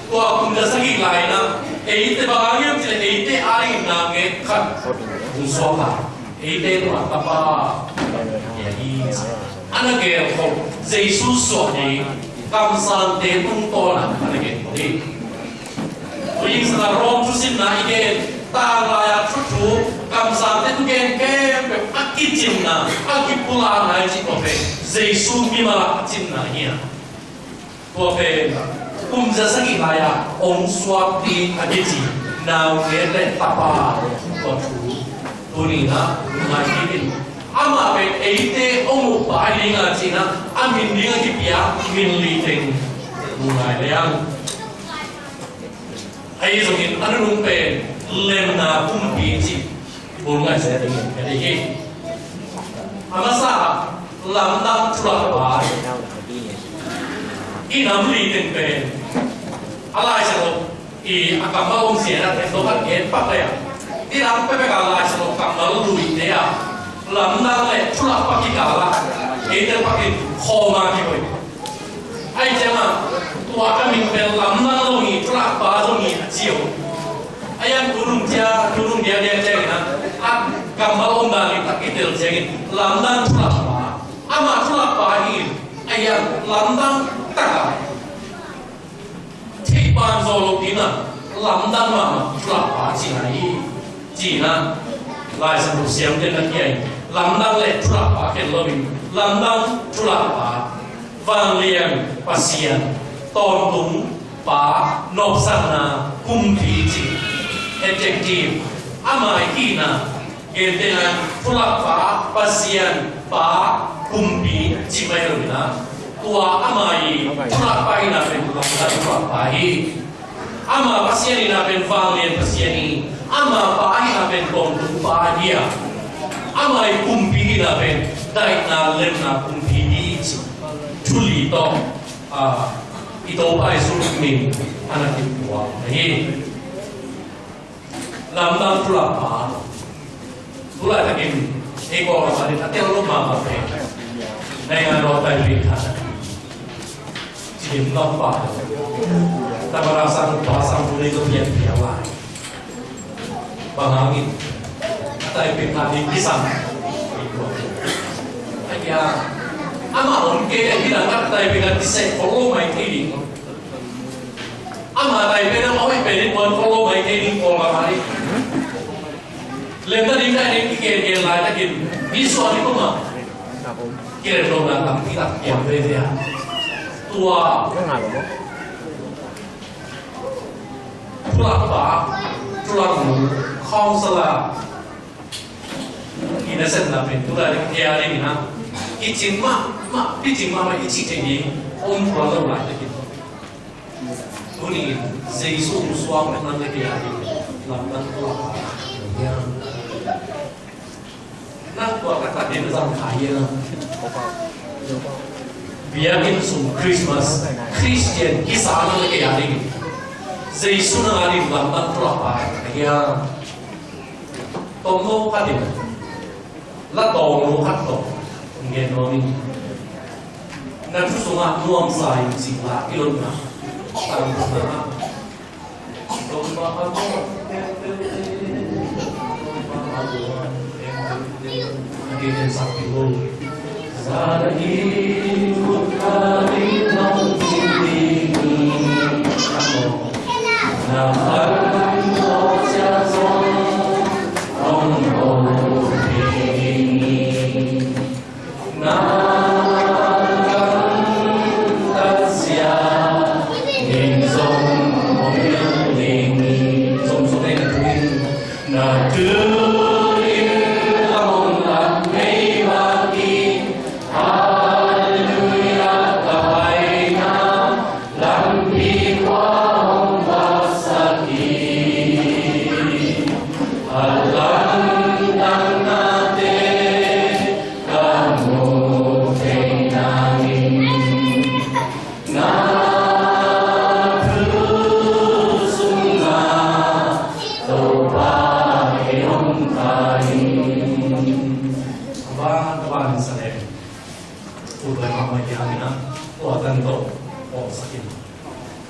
tua kum za sagih lai na eite bang a ngiam cih leh eite a dingin naungek khat hong suak a, eite tungah tapa hi a hi. A na gel khawm Jesu suak hi. Kamsangte tungtawn a a na gel khawm hi. Tua hi sangin Rom thusinna i gen, tanglai a thuthu, kamsangte thugen khempeuh a kicinna, a kipulakna i cih tua pen Jesu mimal a cinna hi a. Tua pen kum za sagih lai a hong suak ding a kici naungek le tapa tua thu tuni-in ah ngai kik in. Amah pen eite hong ukpa hi ding a cihna, a min ding a kipia min li teng mu ngai leng. Ahi zongin a nunung pen Lemna Kumpi cih bul ngaihsut dingin ka deih hi. A masa ah Lamdang Thulakpa, i Namli teng pen a Lai Siangtho i a kammal om sian a themto khat gen pak leh a, i lam pekpek a Lai Siangtho kammal luite a Lamdang le Thulakpa kikal ah eite pakin khawm a kikoih. Ahih ciangin tua a min pen Lamdang zong hi, Thulakpa zong hi a ci uh. A hi hang tu nung ciang, tu nung diakdiak ciangin ah, a kammal omdan in tak i tel ciangin Lamdang Thulakpa, amah Thulakpa hi in, a hi hang lamdang tak a theih banzaw lo ding a, Lamdang mahmah thulakpa cihna hi. Cihna Lai Siangtho siamte na kiai lamdang le thulakpa khen loin lamdang thulakpa, vanglian Pasian, tawntung pa, nopsakna kumpi cih adjective, ama i hihna gentehna in thulakpa, Pasian, pa, kumpi cih mai lo in ah, tua ama i thulakpa hihna pen lamdang thulakpa hi. Ama Pasian hihna pen vanglian Pasian hi. Ama pa hihna pen tawntung pa hi a, ama i kumpi hihna pen daihna lemna kumpi hi cih thu li tawh, ah, i Topa Jesuh min a na kipuak na hi. Lamdang thulakpa. Tulaitak in ei Kawlgam a ding a tel lo mahmah pen, naingan lo a taipih khat, Cidim Lampa, Tamada sang pa sang tu nei ko pian pian lai. Bang hangin a taipih khat ding kisam. Aia, amah om kei leh hih dan a taipih khat kiseh khol lo mai thei ding. Ama tai pen a, a hoih pen in kuan khol lo mai thei ding Kawlgam a ding. Lemna ding dai ding kigen gen laitakin mi suah ding om a, kilem lohna tampi tak piang veve a. Tua thulakpa, thulaknu, counselor, i nasepna pen tulai ding, hia ding in ah, i cing mahmah, i cing mahmah, i cih thei ding om tuan lo laitakin. Tuni in Jesuh hong suak nang le kei a ding lamdang tua. Nang tua ka tak in zang kha hian a. Biakinn sung Christmas, Christian kisa nang le kei a ding, Jesuh nang a ding lamdang tua pa hian. Tomno khat in, la tomno khat tawh gen nuam ing. Na thu sungah nuamsa in cih la i lotna tangtuna ah,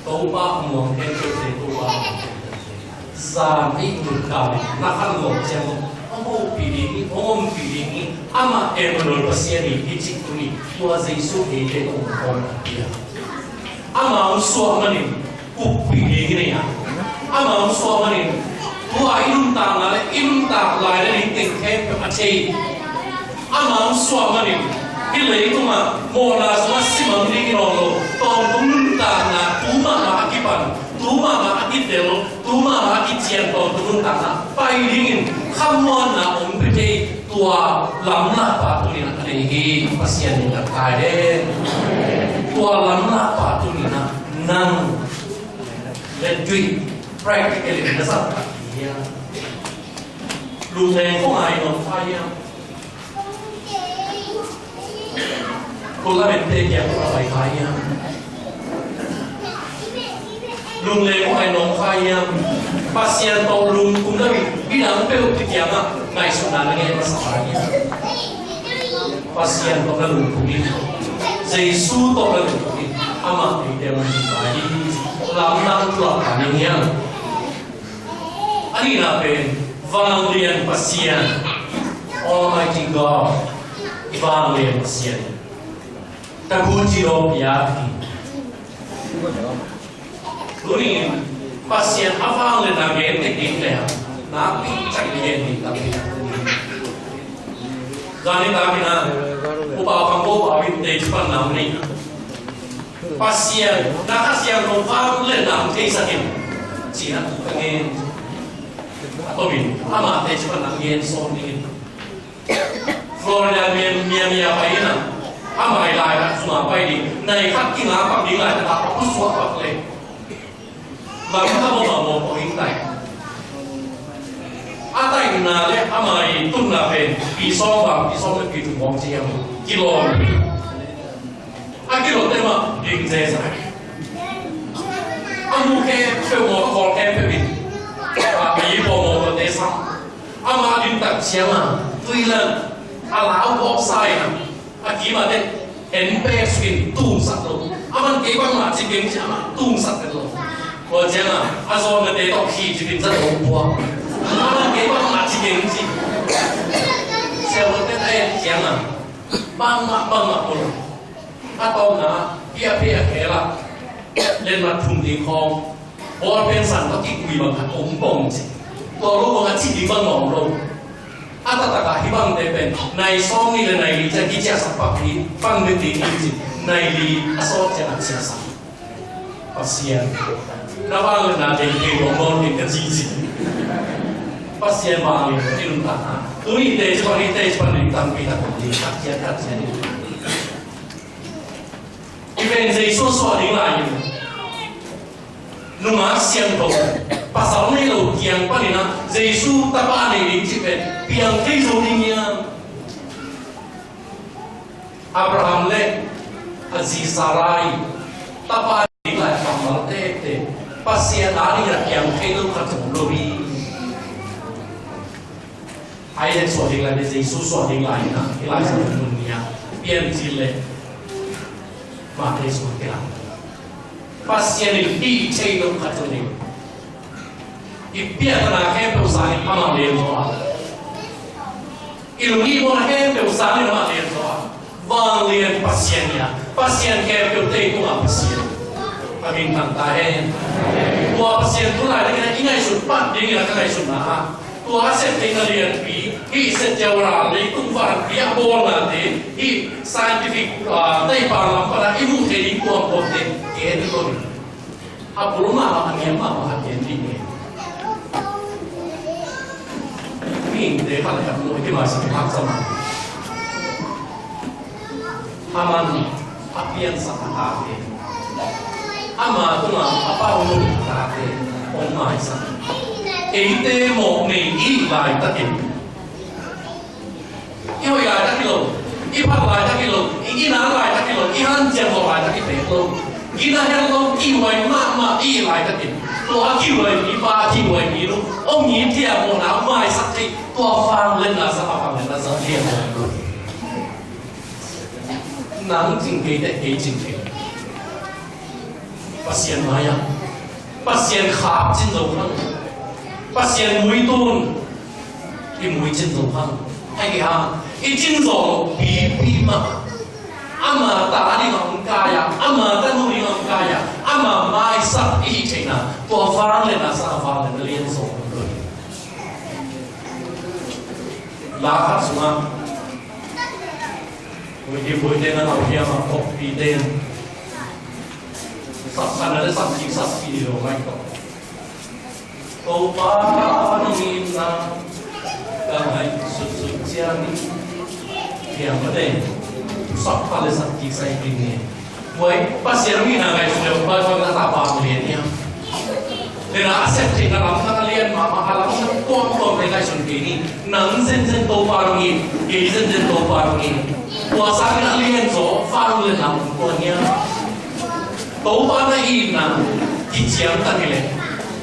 Topa a muang khempeuhte, Topa a muang khempeuhte, zan i nuntak in na khan lawh ciang hong hopih ding hi, hong ompih ding hi. Amah Emmanuel Pasian hi, hi cih tuni tua Jesuh eite tawh hong khawm a pia. Amah hong suah manin kuppih ding hi nei a. Amah hong suah manin tua i nuntakna le i nuntak lai le ding teng khempeuh a thei. Amah hong suah manin hih leitungah mawhna sungah simang ding hi nawn lo, tawntung nuntakna tu mahmah a kipan, tu mahmah a kitel, tu mahmah a kician tawntung nuntakna pai dingin khamuanna hong pia thei tua lamlahpa tuni-in a nei hi. Pasian min thang kai hen. Tua lamlahpa tuni-in nang le tui practically na zat tak hi hiam? Lungleng khuangai nuam kha hiam? Khut lamen te kiang khuangai kha hiam? Lungleng khuangai nuam kha hiam? Pasian tawh lungkham lo in midang peuh kiangah ngaihsutna na ngen masa kha hiam? Pasian tawh na lungkham in, Jesu tawh na lungkham in, amah eite hong ding lai hi. Lamdang thu lak kha ning hiam? A nihna pen vanglian Pasian, Almighty God, vanglian Pasian. Takuci lo piak hi. Tuni-in Pasian a vangliatna gen tek ding leh nakpi tak i gen ding tampi tak. Zani tak in a, Upa Khang Go Pa Win te ci pan nang ni. Pasian, na Kha Siangtho vangliatna hong theisak in, ci-in a gen. A tomin, amah te ci pan nang gen sawm ding in. Florida Miami, Miami ah pai in a, amah i laitak sungah pai ding, nai khat kinga pak ding laitak ah, a pusuak pak leh lam khat bawk a mawk pawh hing tai. A taihna leh amah i tunna pen pi sawm bang, pi sawm leh pi thum bang ci hiam, kilawm. A kilawmte mah ding zezai. A mu khempeuh mawk, a khawl khempeuh in, a, a yi pawh mawk lote sam. Amah a din tak ciangin a, tui lan a lau bawk sa in a, a kim a teh en pek suk in tungsak lo. Aman kei bangmah ci keng ci, amah tungsak pen lo. Tua ciangin a, a zawnnate tawh khih ci in zat lo pua. Aman kei bangmah ci keng ci. Siavuante a en ciangin a, bangmah, bangmah pua lo. A tawpna, hih a phei a khel ah letmat phum ding khawng, bawlpen san tawh kikui bang khat om pong ci. Tua lo bang a cih ding bang om lo. A taktak ah hih bangte pen nai sawmnih leh nai li ciang kiciahsak pak ding, pan ding ding ci. Nai li a sawt ciang a ciahsak. Pasian, na vangliatna gen thei lo nawn kei ka ci ci. Pasian vangliatna i nuntakna, tuni te ci pan, i te ci pan ding tampi tak om ding, tak ciat tak ciat ding. I pen Jesu suah ding lai-in, nungak siangtho, pasal nei lo kiang panin a Jesu tapa nei ding cih pen piang thei zo ding hiam? Abraham leh a zi Sarai tapa nei ding lai kammal tektek, Pasian adingin a piang thei lo khat zong om lo hi. Isaac suah ding lai leh Jesu suah ding lai-in a, hih Lai Siangtho mun nih ah piancil leh Matthai sungah kilang. Pasian in hih thei lo khat zong nei. I piahtana khempeuh sangin amah lian zaw a, i lunghihmawhna khempeuh sangin amah lian zaw a. Vanglian Pasian hi a, Pasian khempeuhte tungah Pasian. A minthang ta hen. Tua Pasian tu laitakin a i ngaihsut pan dingin a ka ngaihsutna ah, tua a sep theihna lianpi, hih Satyawara leitung vanpi a bawlnate, hih scientific, ah, taipan lam pan a i muh theih ding tuamtuamte, gen hi ko ni. A bul mahmah, a niam mahmah a gen ding hi. Mihingte khat khat muh i maisak haksa mah. Haman a piansak a tate, ama tungah a pau nung a tate hong maisak. Eite mawk nei i hih laitakin, i hoih laitak hi lo, i phat laitak hi lo, i gina laitak hi lo, i hanciam lo laitak hi pek lo. Gina het lo, kihhuai mahmah i hih laitakin, tua a kihhuai mipa, kihhuai minu, hong it thiam mawhna maisak thei, tua vangliatna sa, a vangliatna sa thiam mawh lo. Nang cing kei teh, kei cing kei. Pasian mai-ah, Pasian khak cin zo hang, Pasian muitun i muicin zo hang. Ahi hang i cin zo lo pipi mah. Ama ta ding a hong kai-a, ama tanu ding a hong kai-a, ama maisak i hih theihna, tua vangliatna sa, vangliatna lian zo lo. La khat sungah, Buipi, buipi te na nau hiam a, Buipi te in sapkhatna le sapkik sapkik ni lo mai ko. Topa nong itna ka ngaihsutsut ciangin, hiam a te sapkhat le sapkik sa i ding ni. Buai, Pasian hong itna ngaihsun le, Pasian na tapa hong lian hiam? Nena a sep theihna lamdang a lian mahmah, a lamdang tuamtuam te ngaihsun kei ni. Nang zenzen Topa nong it, kei zenzen Topa nong it. Tua sangin a lian zaw vangliatna om tuan hiam? Topa na itna kiciamteh hi leh,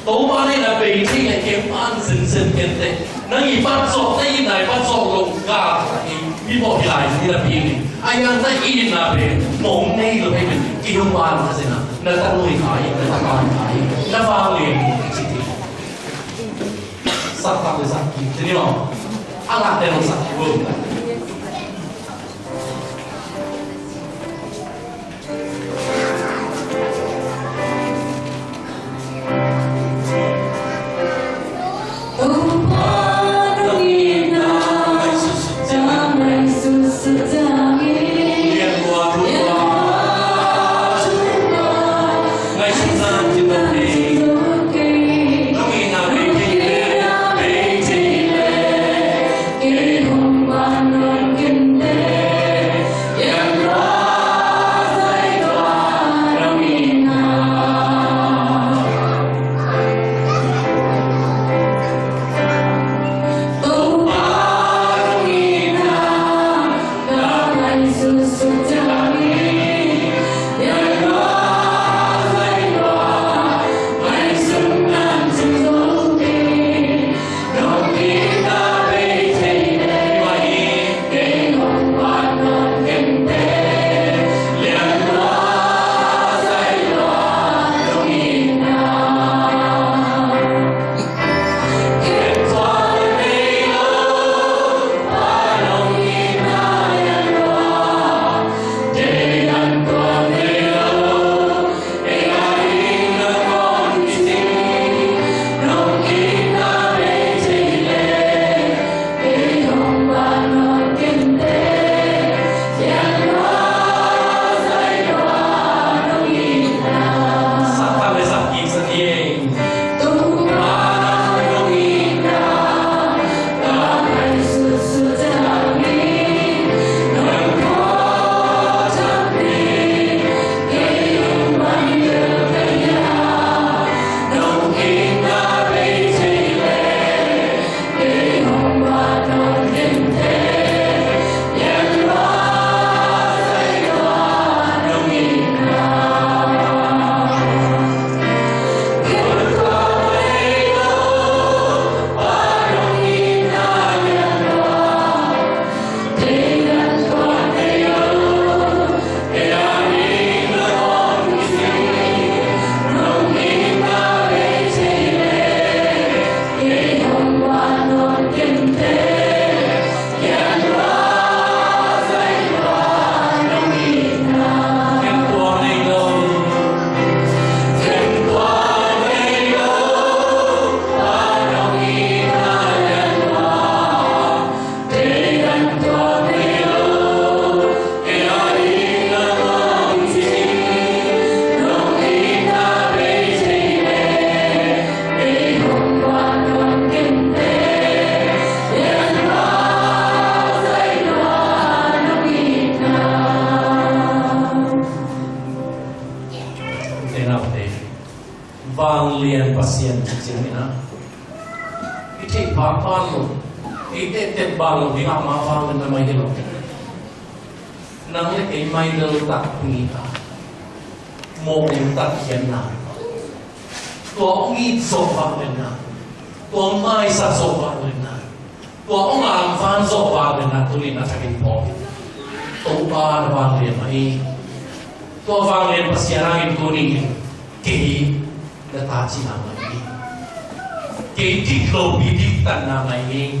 Topa na itna bei thei leh, kem an zenzen kenteh. Nang i patzawh, na itna i patzawh loh gal khat hi, mi bawh hi lai, mi na pi ni. A iang na itna pen mong nei lo hi pen, kihong ban kha zena, na tanu hi kha hi, na tapa hi kha hi, na vanglian hi ci ti. Sak tak le sak kik ci ni maw. A ngah te lo sak kik lo. Vanglian Pasian cih ciangin ah, i theih phak ban lo, i tehteh ban lo ding ah mah vanglian na mai hi lo. Nang le kei mai lel tak ni a, mawh lel tak hian na, tua hong it zawh vanglian na, tua hong maisak zawh vanglian na, tua hong angvan zawh vanglian na, tuni in a thakin pawh Topa na vanglian mah hi. Tua vanglian Pasian hangin tuni in kei na ta cihna mah hi. Kei dik lopi diktatna mah hi,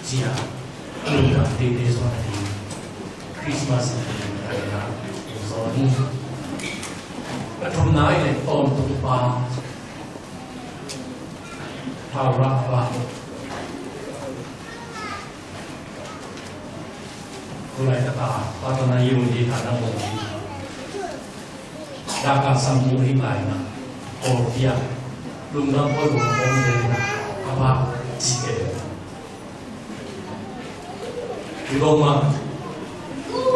ci-a a lungdam teitei zaw na hi. Christmas in a lungdam teitei zaw hi. A thumna in tawntung pa, Thau Ra Pa. Tulai kata, patana yung di tanang yung di. Daka sampu hi lai na, ko dia, lungdam ko lungdam de na, apa, cike. Di ko ma,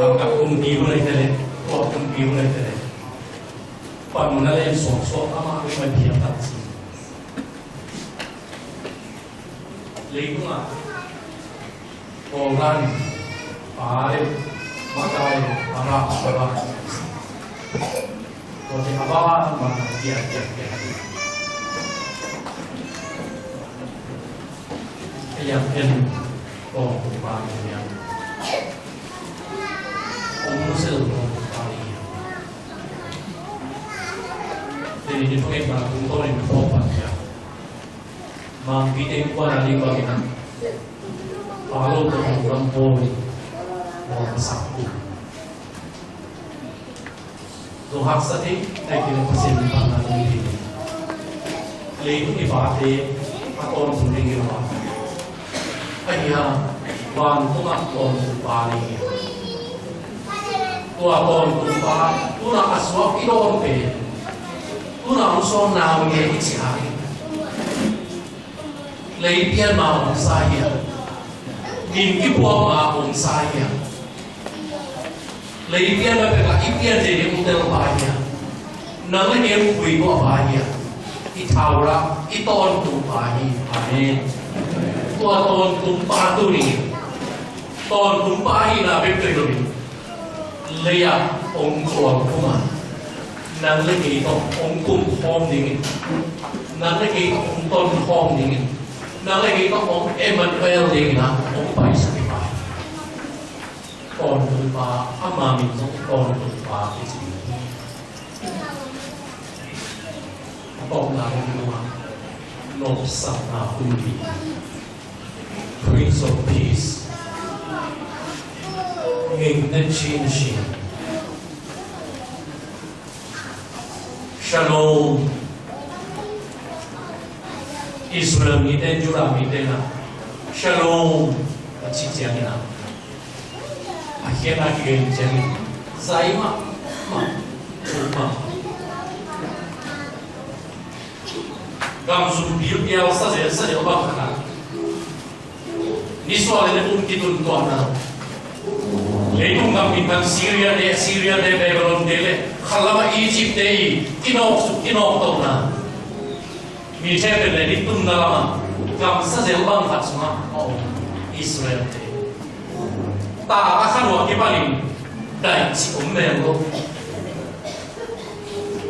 daka kung piu na itele, ko kung piu na itele. Pamuna le sok sok, ama ko ma dia tak si. Leitung ah Kawlgam, pa le, makai, a ba, a ba. Kawlgam a ba, ma, kia, kia, kia. Kaya ken, ko, pa, kia. Ong musel, ko, pa, kia. Jadi, di pengen, ma, kung ko, ni, ko, pa, kia. Mangpite kuan a ding bangin ah, pa lo tawh lungdam bawi, lawm a sak uh. Zong haksa thei, thei kei leh Pasian min phatna dong hi. Leitung i pate a tawntung ding hi lo a, ahi hang vantung ah tawntung pa ding hi. Tua tawntung pa, tu-in a suak i dawn pen, tu-in a hong sawn naute i cih hang hi. Lei pian ma om sa hia? Min kipuak ma om sa hia? Lei pian ma pek a i pian te ding tel pa hia? Nang le kei pui ko pa hia? I thau ra, i tawntung pa hi. Amen. Tua tawntung pa tu ni. Tawntung pa hi na bek tu hi lo ni. Lei-ah hong tuang kum a, nang le kei tawh hong kum khawm dingin, nang le kei tawh hong ton khawm dingin, nang le kei tawh hong Emmanuel dingin a hong paisak hi. Tawntung pa, ama min zong tawntung pa kici. A tawpna hong nua, nopsakna hun hi. Prince of Peace. Ngei na chin shin. Shalom. Israel mite, Judah mite na Shalom a ci ciangin a, a khiatna kigen ciangin zai mahmah, thuk mahmah. Gam sung pilpial sa zel sa zel bang khat a, nisual in a um kitun tuamna. Leitung gam minthang Syria te, Assyria te, Babylon te le khat lam a Egypt te i kinawk suk kinawk tokna. Mi ṭheh pen le nitumna lamah gamsa zel bang khat sungah a om Israel-te. Ta a khan uh a kipanin daih cih om lem lo.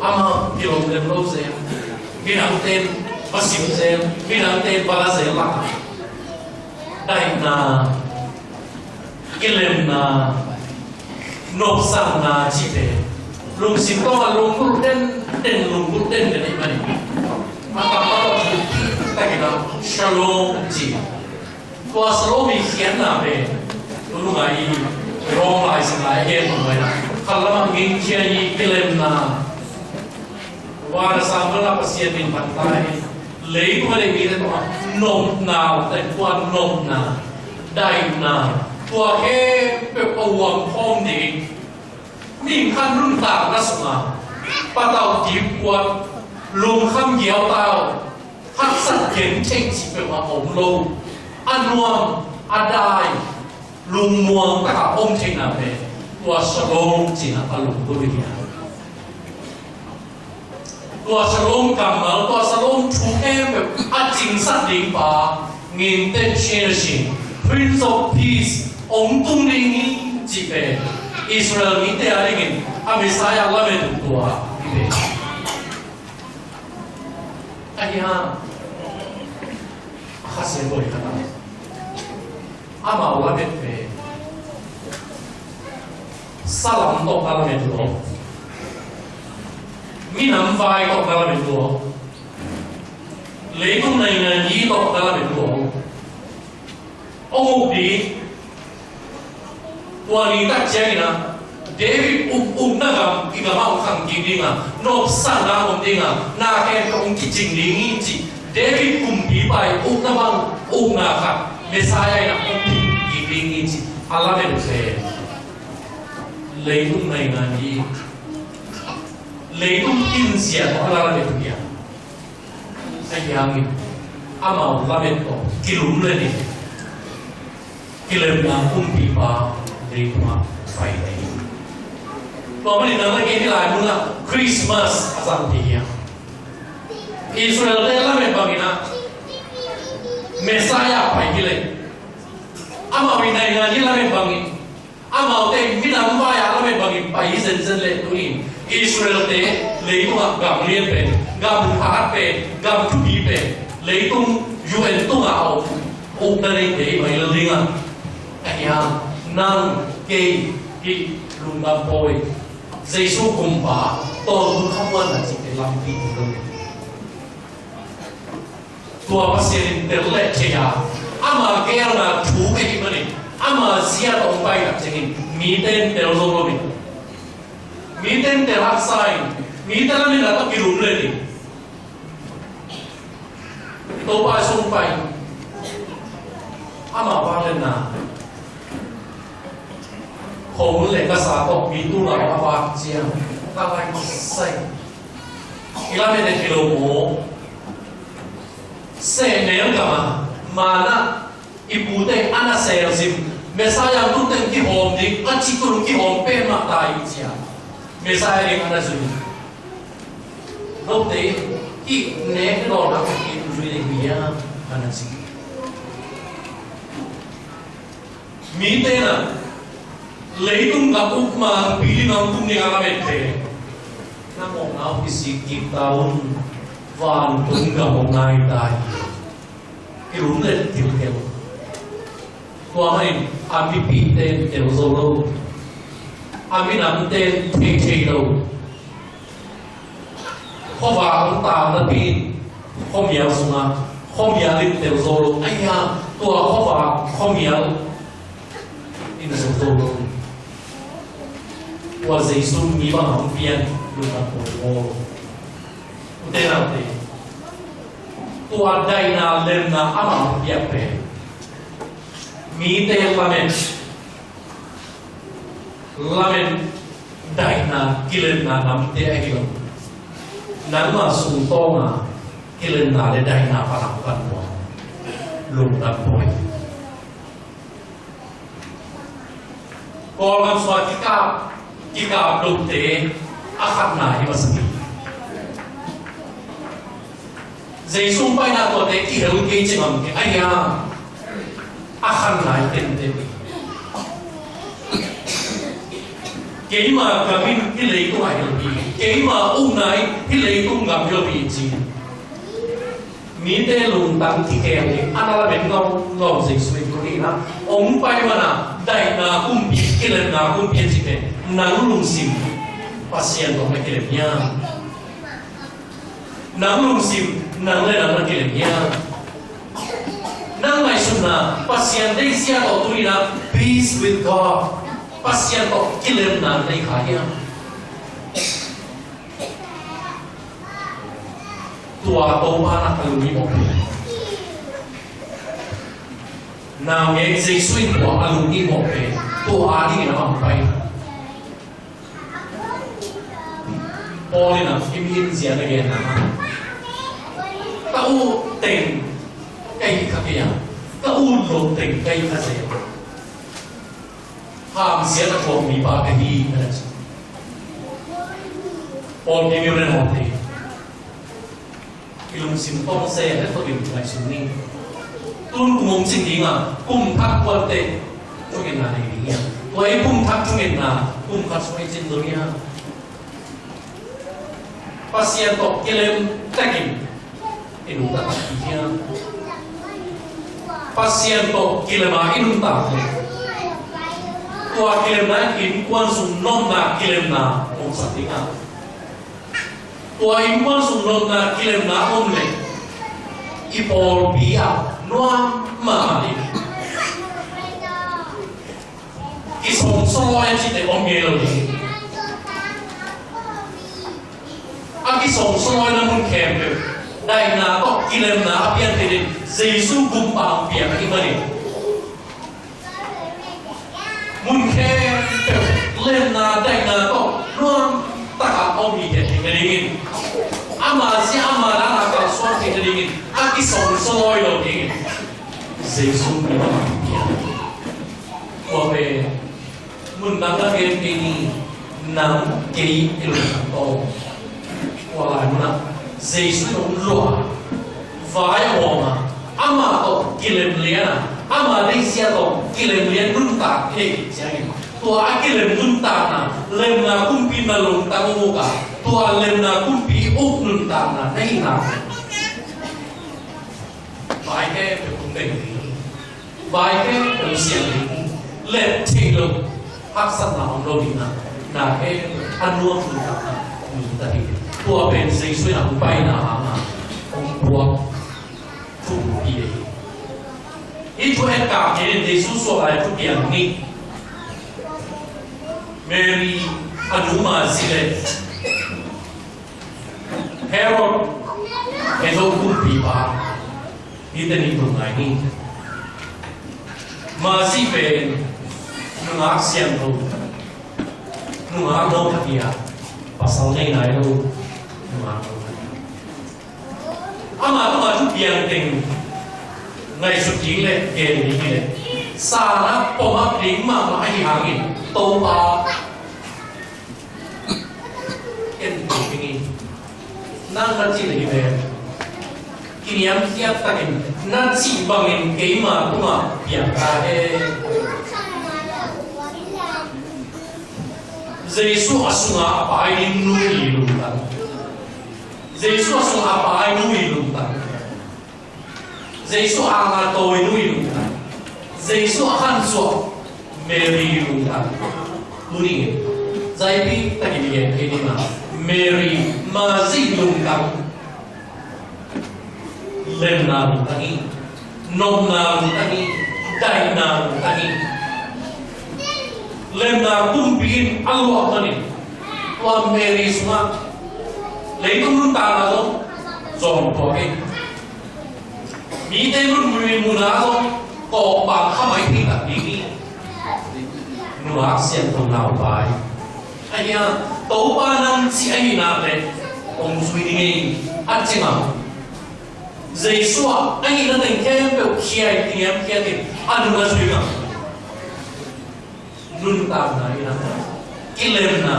Amah kilawm lem lo zel. Midangte'n va sim zel, midangte'n va la zel lakah daihna, kilemna, nopsakna cihte lungsim tawh a lunggulh denden, lunggulh denden ahih manin a tampa tawh thu kik takin a shalom ci. Tua shalom i khiatna pen tu nung a i Rom Lai Siangtho lai a gen tung bai na khat lamah ngingkhia i kilemna. Van a sang mah Pasian min phat ta hi. Leitung a deih mite tungah nopna, tua nopna, daihna, tua khempeuh a huam khawm ding, mihing khat nuntakna sungah patauh, dipkuat, lungkham, giautau, haksat, gentheih cih peuhmah a om lo, a nuam, a dai, lungmuang takah om theihna pen tua shalom cihna a lunggulh hi a. Tua Shalom kammal, tua Shalom thu khempeuh a cingsak ding pa, nginte chin a cin, Prince of Peace hong tung ding hi cih pen Israel mite a dingin a Messiah lamet uh tua hi ve. Ahi hang a khasia tua hi kha ta. Amau lamet pen salam tawh na lamet lo, minam vai tawh na lamet lo, leitung naingan yi tawh na lamet lo. Hong uk ding, tua ni tak ciangin ah David uk, ukna gam i gam ah hong khang kik ding a, nopsakna om ding a, na khempeuh hong kicing ding hi cih David kumpipa i ukna bang, ukna khat Messiah in ah hong kik ding hi cih a lamet uh pen leitung naingan yi, leitung inzia tawh a lamet uh hi a. Ahi hangin amau lamet tawh kilumlet in kilemna kumpipa leitungah pai ding hi. Tua manin nang le kei hih lai munah Christmas a zang ding hi a, Israel-te lamet bangin ah Messiah pai hi leh, amau i naingan yi lamet bangin, amaute minam vai-a lamet bangin pai hi zenzen leh, tuni-in Israel-te leitungah gam lian pen, gam hat pen, gam thupi pen, leitung U N tungah a om ukna neite hi mah hi lo ding a. Ahi hang nang kei hih lungdam pawi, Jesu kumpa, tawntungkha muanna cihte lampi hi lo ding. Tua Pasian in tel leh thei a, ama geelna thu ahih manin, ama zia tawh hong pai tak ciangin mite in tel zo lo in, mite in tel haksa in, mite lametna tawh kilumlet in, Topa sung pai, ama vangliatna khong le ka sa tawh mi tu lau a vak ciang ka lai sai. I lamet hi lo maw? Sehnel gam a manna i pute a na selsim, Messiah tung teng kihawm ding a cih tung kihawm pen mah ta hi cia. Messiah ding a na zui. Note in hih nek lawhna ka khin zui ding hi a, a na ci. Mite na leitung gam uk mangpi ding a hong tung ding a lamet pen, na mawhna uh kisik kik ta un, vantung gam hong nai ta hi. Kilumlet kilkel. Tua manin a mipite in tel zo lo, a minamte in thei thei lo. Khuavak hong taang napi in khuamial sungah khuamial in tel zo lo. Ahi hang tua khuavak khuamial in zo zo lo. Tua Jesu mi bang hong pian lungdam pawi maw? Ute naute, tua daihna lemna amah hong piak pen mite lamen, lamen daihna kilemna namte ahi lo. Nangmah sungtawng a kilemna le daihna pan a pan nuam, lungdam pawi. Kawlgam sungah kikap, kikap lote a khatna hi masa hi. Jesu paina tuate kihel kei ci ngam kei, ahi a, a khan lai tenten hi. Keima gam in hih leitung a hel hi, keima ukna in hih leitung gam hel hi ci. Mite lungtang kikhel hi, a na lamen ngawngawn Jesu in tuni in a hong pai man a, daihna kumpi, kilemna kumpi a ci pen, nang lungsim Pasian tawh na kilem hiam? Nang lungsim nang le nang na kilem hiam? Nang ngaihsutna Pasian deihzia tawh tuni in a peace with God, Pasian tawh kilemna nei kha hiam? Tua Topa na a lung i mawh pen, naungek Jesu in tua a lung i mawh pen, tua a dingin a mang pai. Paul in a, i mi in zia na genna, ka ut teng ka hi kha kei a, ka ut loh teng ka hi kha zel. Hamsiat a thuak mipa ka hi, a na ci. Pawlpi mi u le naute, Lungsim tawng se, heh, tawh in ngaihsun ni. Tun kum hong cin ding a, kum thak kuante thungetna nei ding hi a. Tua ei kum thak thungetna, kum khat sung ei cin ding hi a. Pasian tawh kilem takin i nungta takpi hi a. Pasian tawh kilem a i nungta hi. Tua kilemna in innkuan sung nopna kilemna hong sak ding a. Tua innkuan sung nopna kilemna om leh i pawlpi ah nuam mahmah ding. Kisawmsawlawi a cihte om ngei lo ding. A kisawmsawlawina mun khempeuh daihna tawh kilemna a piang thei ding Jesu gumpa hong piang ahih manin mun khempeuh lemna daihna tawh nuam taka om hi, tia hi dingin, ama zia ama dana kalsuan hi dingin, a kisawmsawlawi lo dingin Jesu min a piang. Tua pen mun dang a gen kei ni, nang kei i lungtang tawh. Tua lai munah Jesu in hong luah a, vai a hawm a, amah tawh kilem lian a, ama deihzia tawh kilem lian nuntak i neih ciangin, tua a kilem nuntakna, lemna kumpi na lungtang uk a, tua lemna kumpi uk nuntakna na hihna vai khempeuh hong bei ding hi. Vai khempeuh siang ding hi. Lem theih loh, haksatna om lo ding a, na khempeuh a nuam nuntakna nungta hi. Tua pen Jesu in a hong paina hang a hong puak thu hi. Hih thu en kak ni, Jesu suah lai thu piang ni. Mary a nu Mary le Herod, Herod kumpipa, hihte nih tung ngai ni. Mary pen nungak siangtho, nungak no khat hi a, pasal nei nai lo, nungak no khat hi a. Ama tungah thu piang teng ngaihsut ding le gen ding hi le, sana pom a ding mahmah ahi hangin Topa, ken tung ding hi. Nang na cih le hi ve. Kiniamkhiat takin na cih bangin keima tungah piang ta hen. Jesu a sungah a pai ding nu i lungtang. Jesu a sungah a pai nu i lungtang. Jesu a nga tawi nu i lungtang. Jesu a khansuah Mary i lungtang. Tuni in zaipi takin i gen thei ding a, Mary, Mary i lungtang. Lemna lungtang hi. Nopna lungtang hi. Daihna lungtang hi. Lemna kumpi in a luah manin tua Mary sungah leitung nuntakna zong zawngtuak hi. Mite nunmui mun ah zong kawkbang kha mai thei tak ding hi. Nungak siangtho naupai. Ahia, Topa nang cih ahih nak leh hong zui ding hi, a ci ngam. Jesu ah ahih na teng khempeuh khia in, kiniamkhiat in, a nung a zui ngam. Nuntakna in a, kilemna,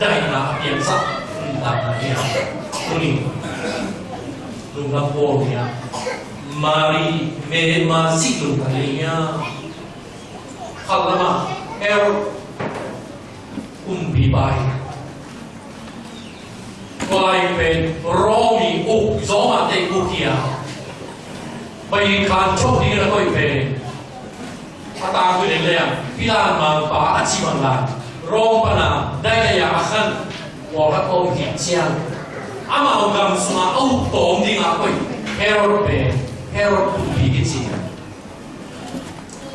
daihna a piangsak nuntakna in a, tuni lungdam bawl ni a, Mary, Mary, Mary lungdam ni a. Khat lamah Herod kumpipa hi. Tua lai pen Rome i uk, Rome a tei uk hi a. Pai khan chok ding na koih pen a tangthu den le a, Pilat mangpa a ci bang lai, Rome pana daidai a khan pawlkhat om hi ciang, amau gam sungah a uk tawm ding a koih Herod pen Herod kumpi kici.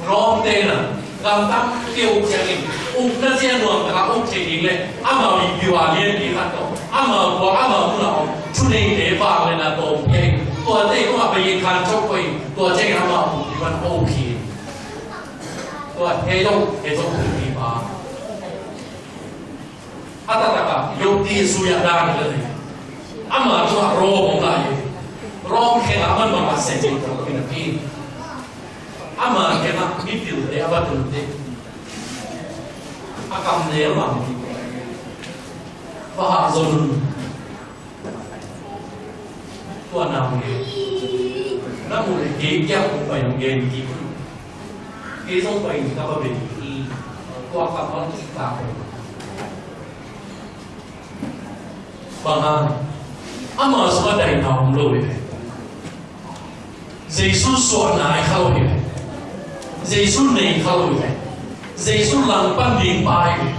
Rome te na gam tampi uk ciangin, ukna zia nuam taka uk thei ding le amau i biua lianpi khat tawh, amau khua, amau mun a om thuneite vangliatna tawm pia in, tuate tungah pai in khan chok pah in, tua ciangin amau kumpi pan a uk hi. Tua he zong, he zong kumpipa. A taktak a, Yopti a sui a dan hi la nei. Ama tungah Rome hong lai hi. Rome khengah man bangah seh ding tawh kinapi. Ama khengah mipilte a va tulte, a kam nel bang hi. Va hah zon un. Tua naungek na muh leh kei kiang hong pai hong gen kik un. Kei zong pai in ka va bei hi. Tua kammal kik ta ko. Bang hang? Ama sungah daihna om lo hi ve. Jesu suahna hi kha lo hi ve. Jesu nei kha lo hi ve. Jesu langpan ding pa hi ve.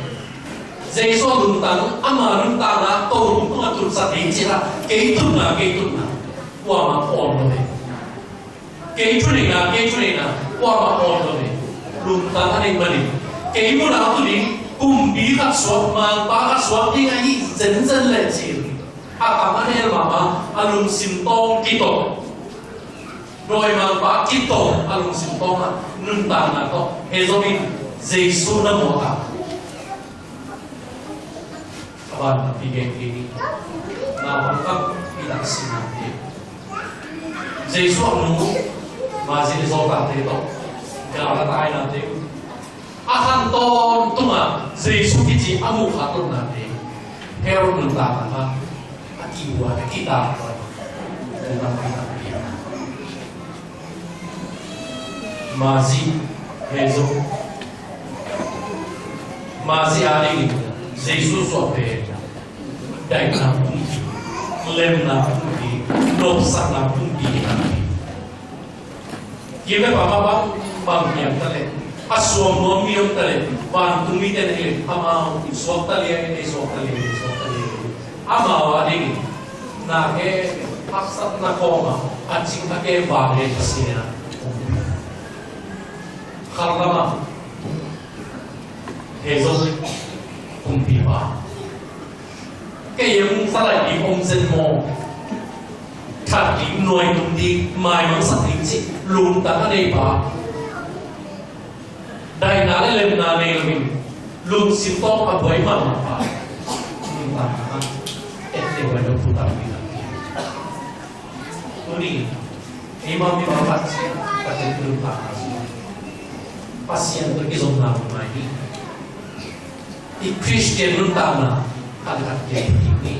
Jesu a lungtang, ama lungtang a to lungtang a tutsak ding cih a, kei tutna, kei tutna. Kuamah om lo hi ve. Kei thuneihna, kei thuneihna, kuamah om lo hi ve. Lungtang a neih manin kei munah a tu ding kumpi khat suak, mangpa khat suak ding ahi zenzen leh cil. A kam a hel mahmah, a lungsim tawng kitawng. Dawimangpa kitawng, a lungsim tawng a nuntakna tawh hezong in Jesu na muak a. A ban a pi gen kei ni. Na bang kam i tak si na te. Jesu a nung, ma zin i zol tak te tawh. Ga la tai na te. A khan tawntung a Jesu kici a muh kha tawntung a te. Herod nuntakna kha a kihua, a kitak. Mazi, Jesu. Mazi a ding Jesu suah pen daihna pumpi, lemna pumpi, nopsakna pumpi. Kim le pama bang, bang hiam ta leh, a suang nuam mi om ta leh, vantung mite na hi leh, amau in suak ta liang, ei suak ta liang, ei suak ta liang. Amau a ding, na ke, haksatna kawm a, a cing a ke vang le Pasian a. Khalkama, he zo, kumpipa. Kei a hong sa lai ding om zen maw? That ding, nuai tum ding, maimangsak ding cih lungtang a nei pa. Daihna le lemna nei loin lungsim tawh a buai mahmah pa. Lungtang a et le buai lo tu tam ding a. Tuni, ei mah mi mah Pasian, Pasian lungtang a. Pasian tawh kizopna mai hi. I Christian nuntakna khat le khat kei ni.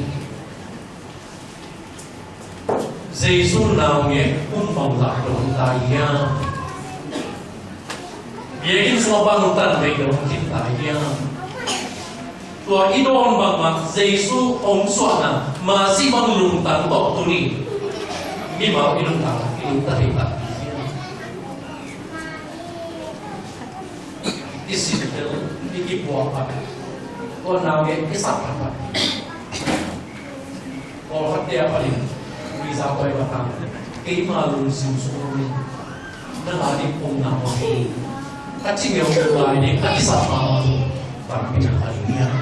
Jesu naungek um bang zah dong ta hiam? Biakinn sungah bang tan vei dong khin ta hiam? Tua i dawn bangmah Jesu hong suahna mah si bang lungtang tawh tuni mimal i lungtang i lungtang hi ta hiam? I sintel, i kipuak phat, tua naungek i sap phat phat. Pawlkhatte a panin visa koi phat hang, keima lungsim sung a min nang a ding omna mah hi. Ka ci ngeu ngeu lai ding, ka kisap mahmah tu, pampi na ka ding hiam?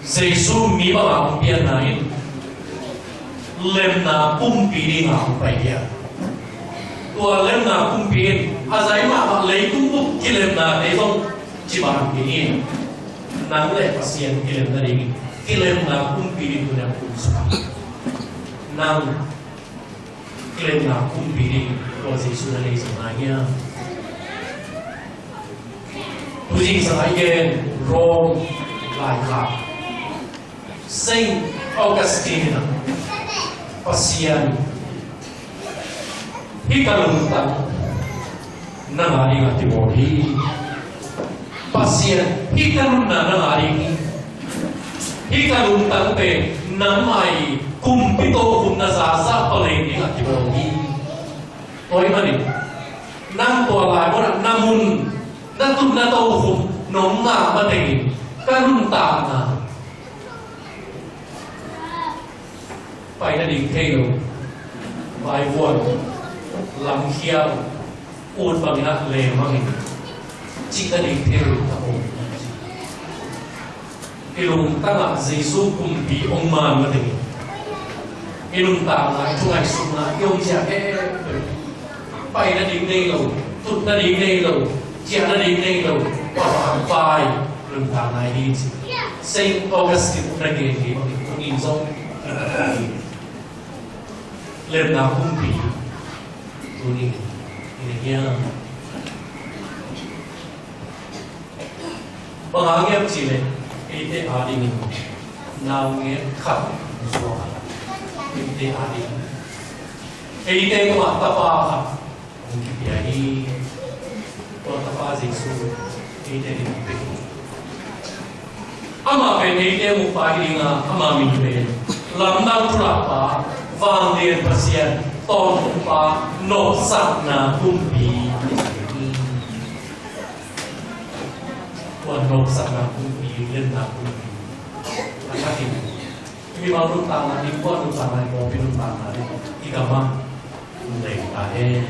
Jesu mi bangah hong pianna in lemna pumpi dingah hong pai hi a. Tua lemna pumpi in a zai mahmah leitung bup kilemnate zong ciban kei in, nang le Pasian kilem nadingin kilemna pumpi ding tuni a pumsak a. Nang kilemna pumpi ding tua Jesu na nei zo nai hiam? Tuzing sang a i gen Rome laikhak Saint Augustine in a, Pasian, hih ka lungtang nang a ding a kibawl hi. Pasian, hih ka lungtang nang a ding hi. Hih ka lungtang pen nangmah i kumpi tokhom na zahzah paleng ding a kibawl hi. Tua ahih manin nang tua lai munah na mun, na tut na tokhom nong ngah matengin ka lungtang a pai nading thei lo, vaivuan, lamkhial, ut bangin ah lem bangin cih nading thei lo, ka om. I lungtang ah Jesu kumpi hong man matengin i lungtang ah, i thu ngaihsutna ah i om ciat khempeuh pai nading nei lo, tut nading nei lo, ciah nading nei lo, pai, lungtang nai hi ci. Saint Augustine na gen hi bangin, tuni zong lemna kumpi tuni i na hiam? Bang hang hiam cih leh eite a dingin naungek khat zuak a, Eite ading, eite kuamah tapa khat hong kipia hi. Tua tapa Jesu eite ding kipia hi. Amah pen eite hong ukpa hi ding a, ama min pen Lamdang Thulakpa, Vanglian Pasian, Tawntung Pa, Nopsakna Kumpi. Tua nopsakna kumpi, lianna kumpi. A thakin mimal nuntakna, innkuan nuntakna, i pawlpi nuntakna, i gam ah hong lei ta hen.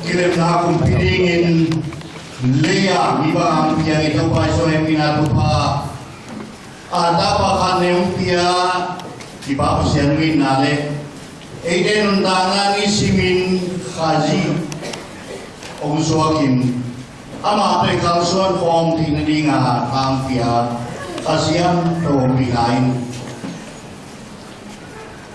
Kilemna kumpi dingin lei-a mi bang hong piang i Topa Jesuh hehpihna thupha, a tapa khat ne hong pia i Pa Pasian itna le eite nuntakna ni simin Khazih hong suakin amah tawh i kalsuan khawm theihna dinga tha hong pia Kha Siangtho hong pia in.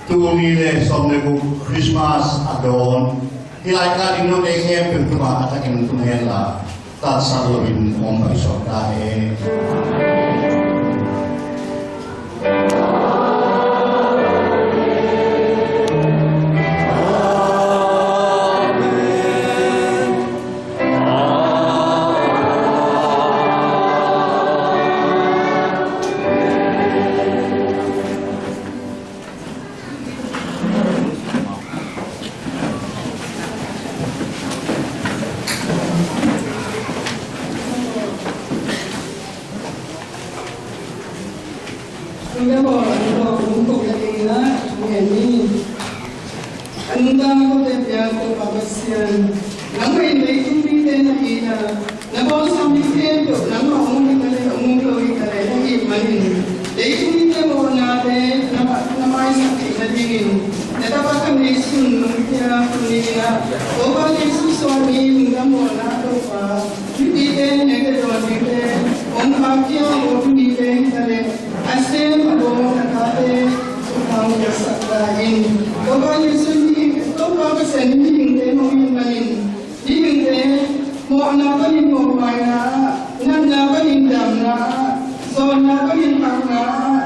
Tul nih le sawm le guk Christmas a dawn. Hih lai ka ding note khempeuh tungah a thakin tung hen la, tatsan loin hong paisuak ta hen. Tua bang a nungta kote piang Topa Pasian, nangmah in leitung mite na it a, na bawlsiam mi khempeuh nangmah hong it a le hong um lo hi ta le na hih manin, leitung mite mawhnate na, na maisak theih nadingin na Tapa Jesu nungta tuni-in ah, Topa Jesu suahni lungdam mawhna Topa, mipite na ka dawn dingte hong khak ciang aw mite hi ta le, a sem a bawl a tate Topa hong musak ta in. Topa Jesu mihing, Topa Pasian in mihingte hong it manin, mihingte mawhna panin mawhmaina ah, natna panin damna ah, zawnna panin hakna ah,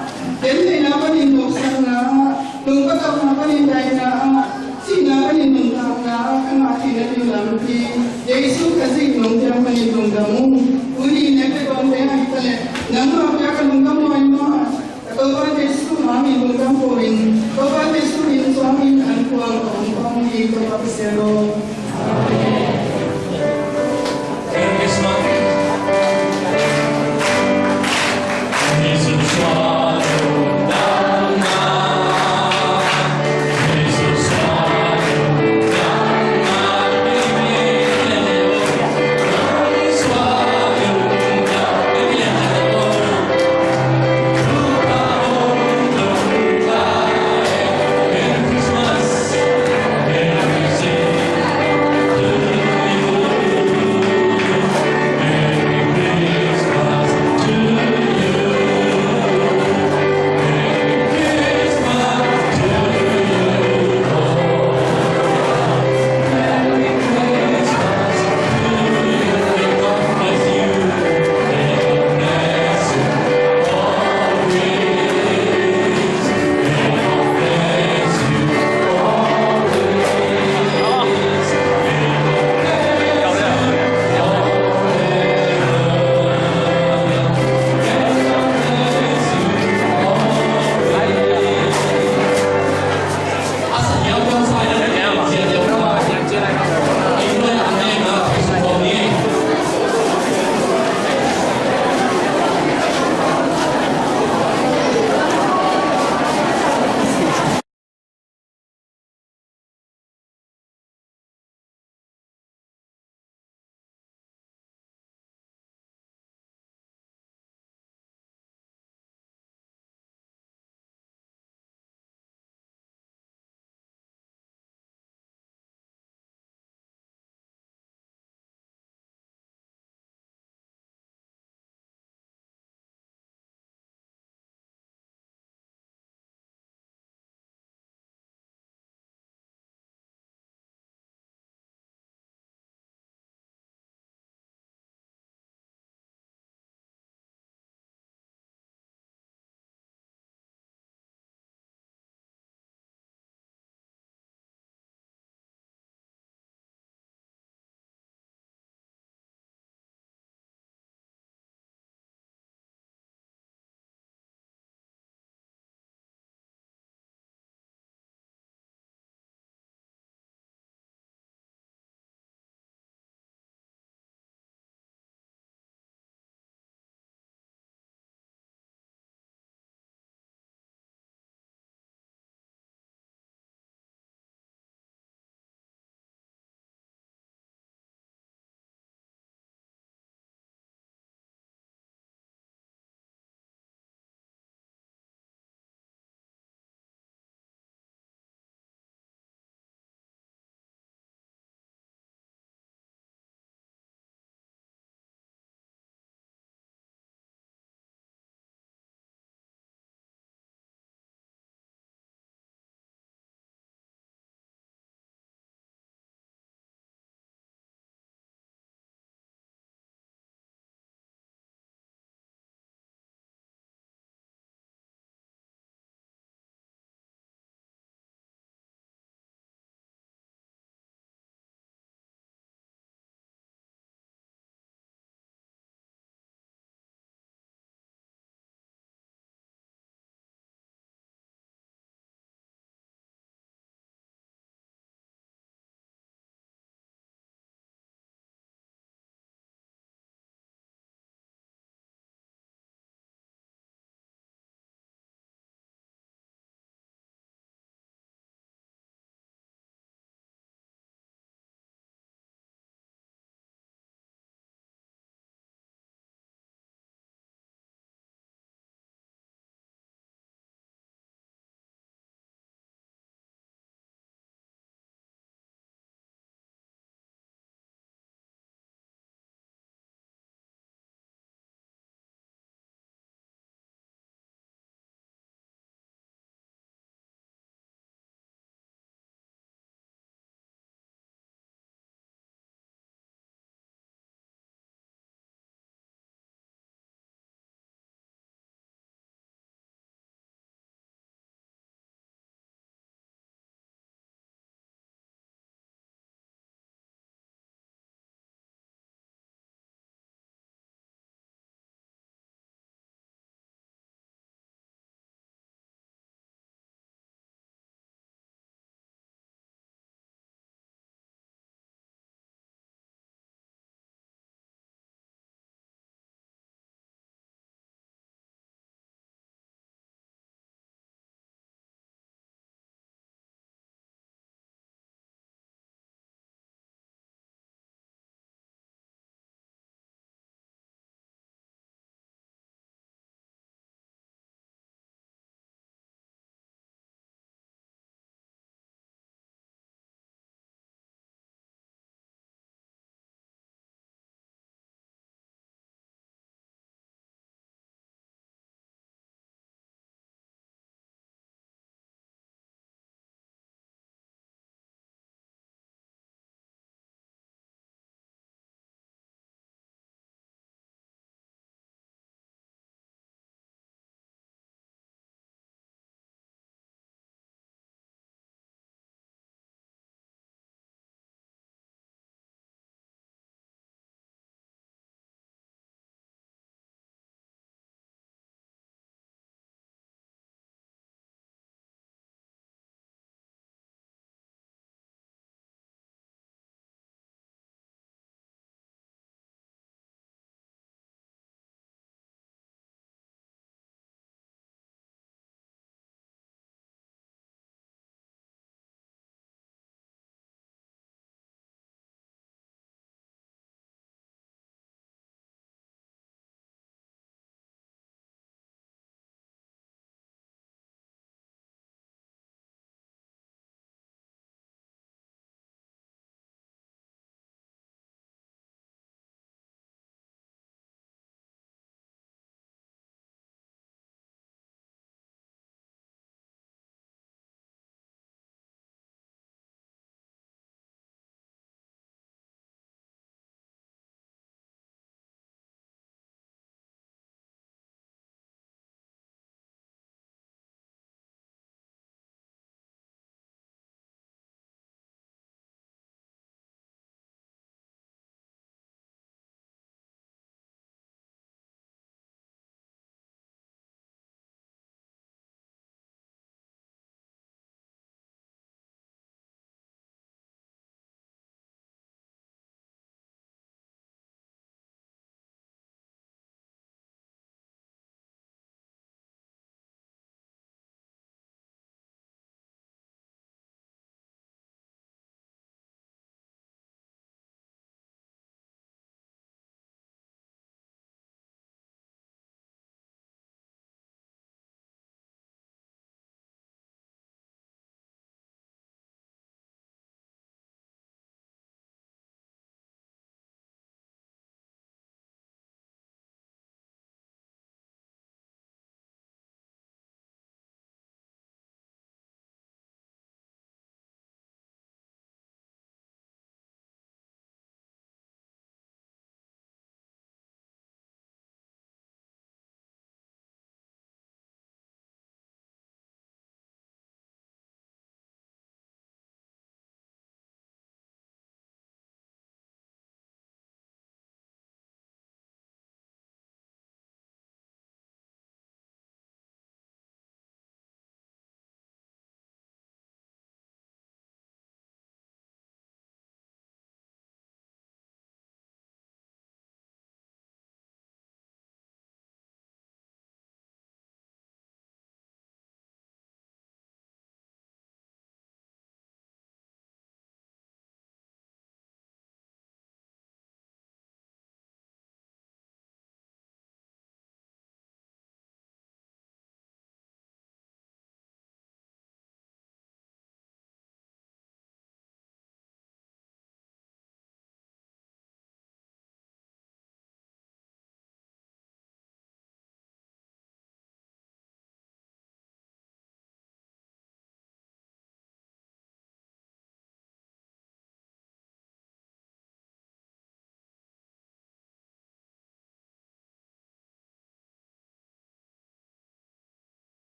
gentheihna panin mawhsakna ah, lungkhamna panin daihna ah, sihna panin nuntakna ah ka ngah theih nading lampi Jesu Khazih nong piak manin lungdam ung.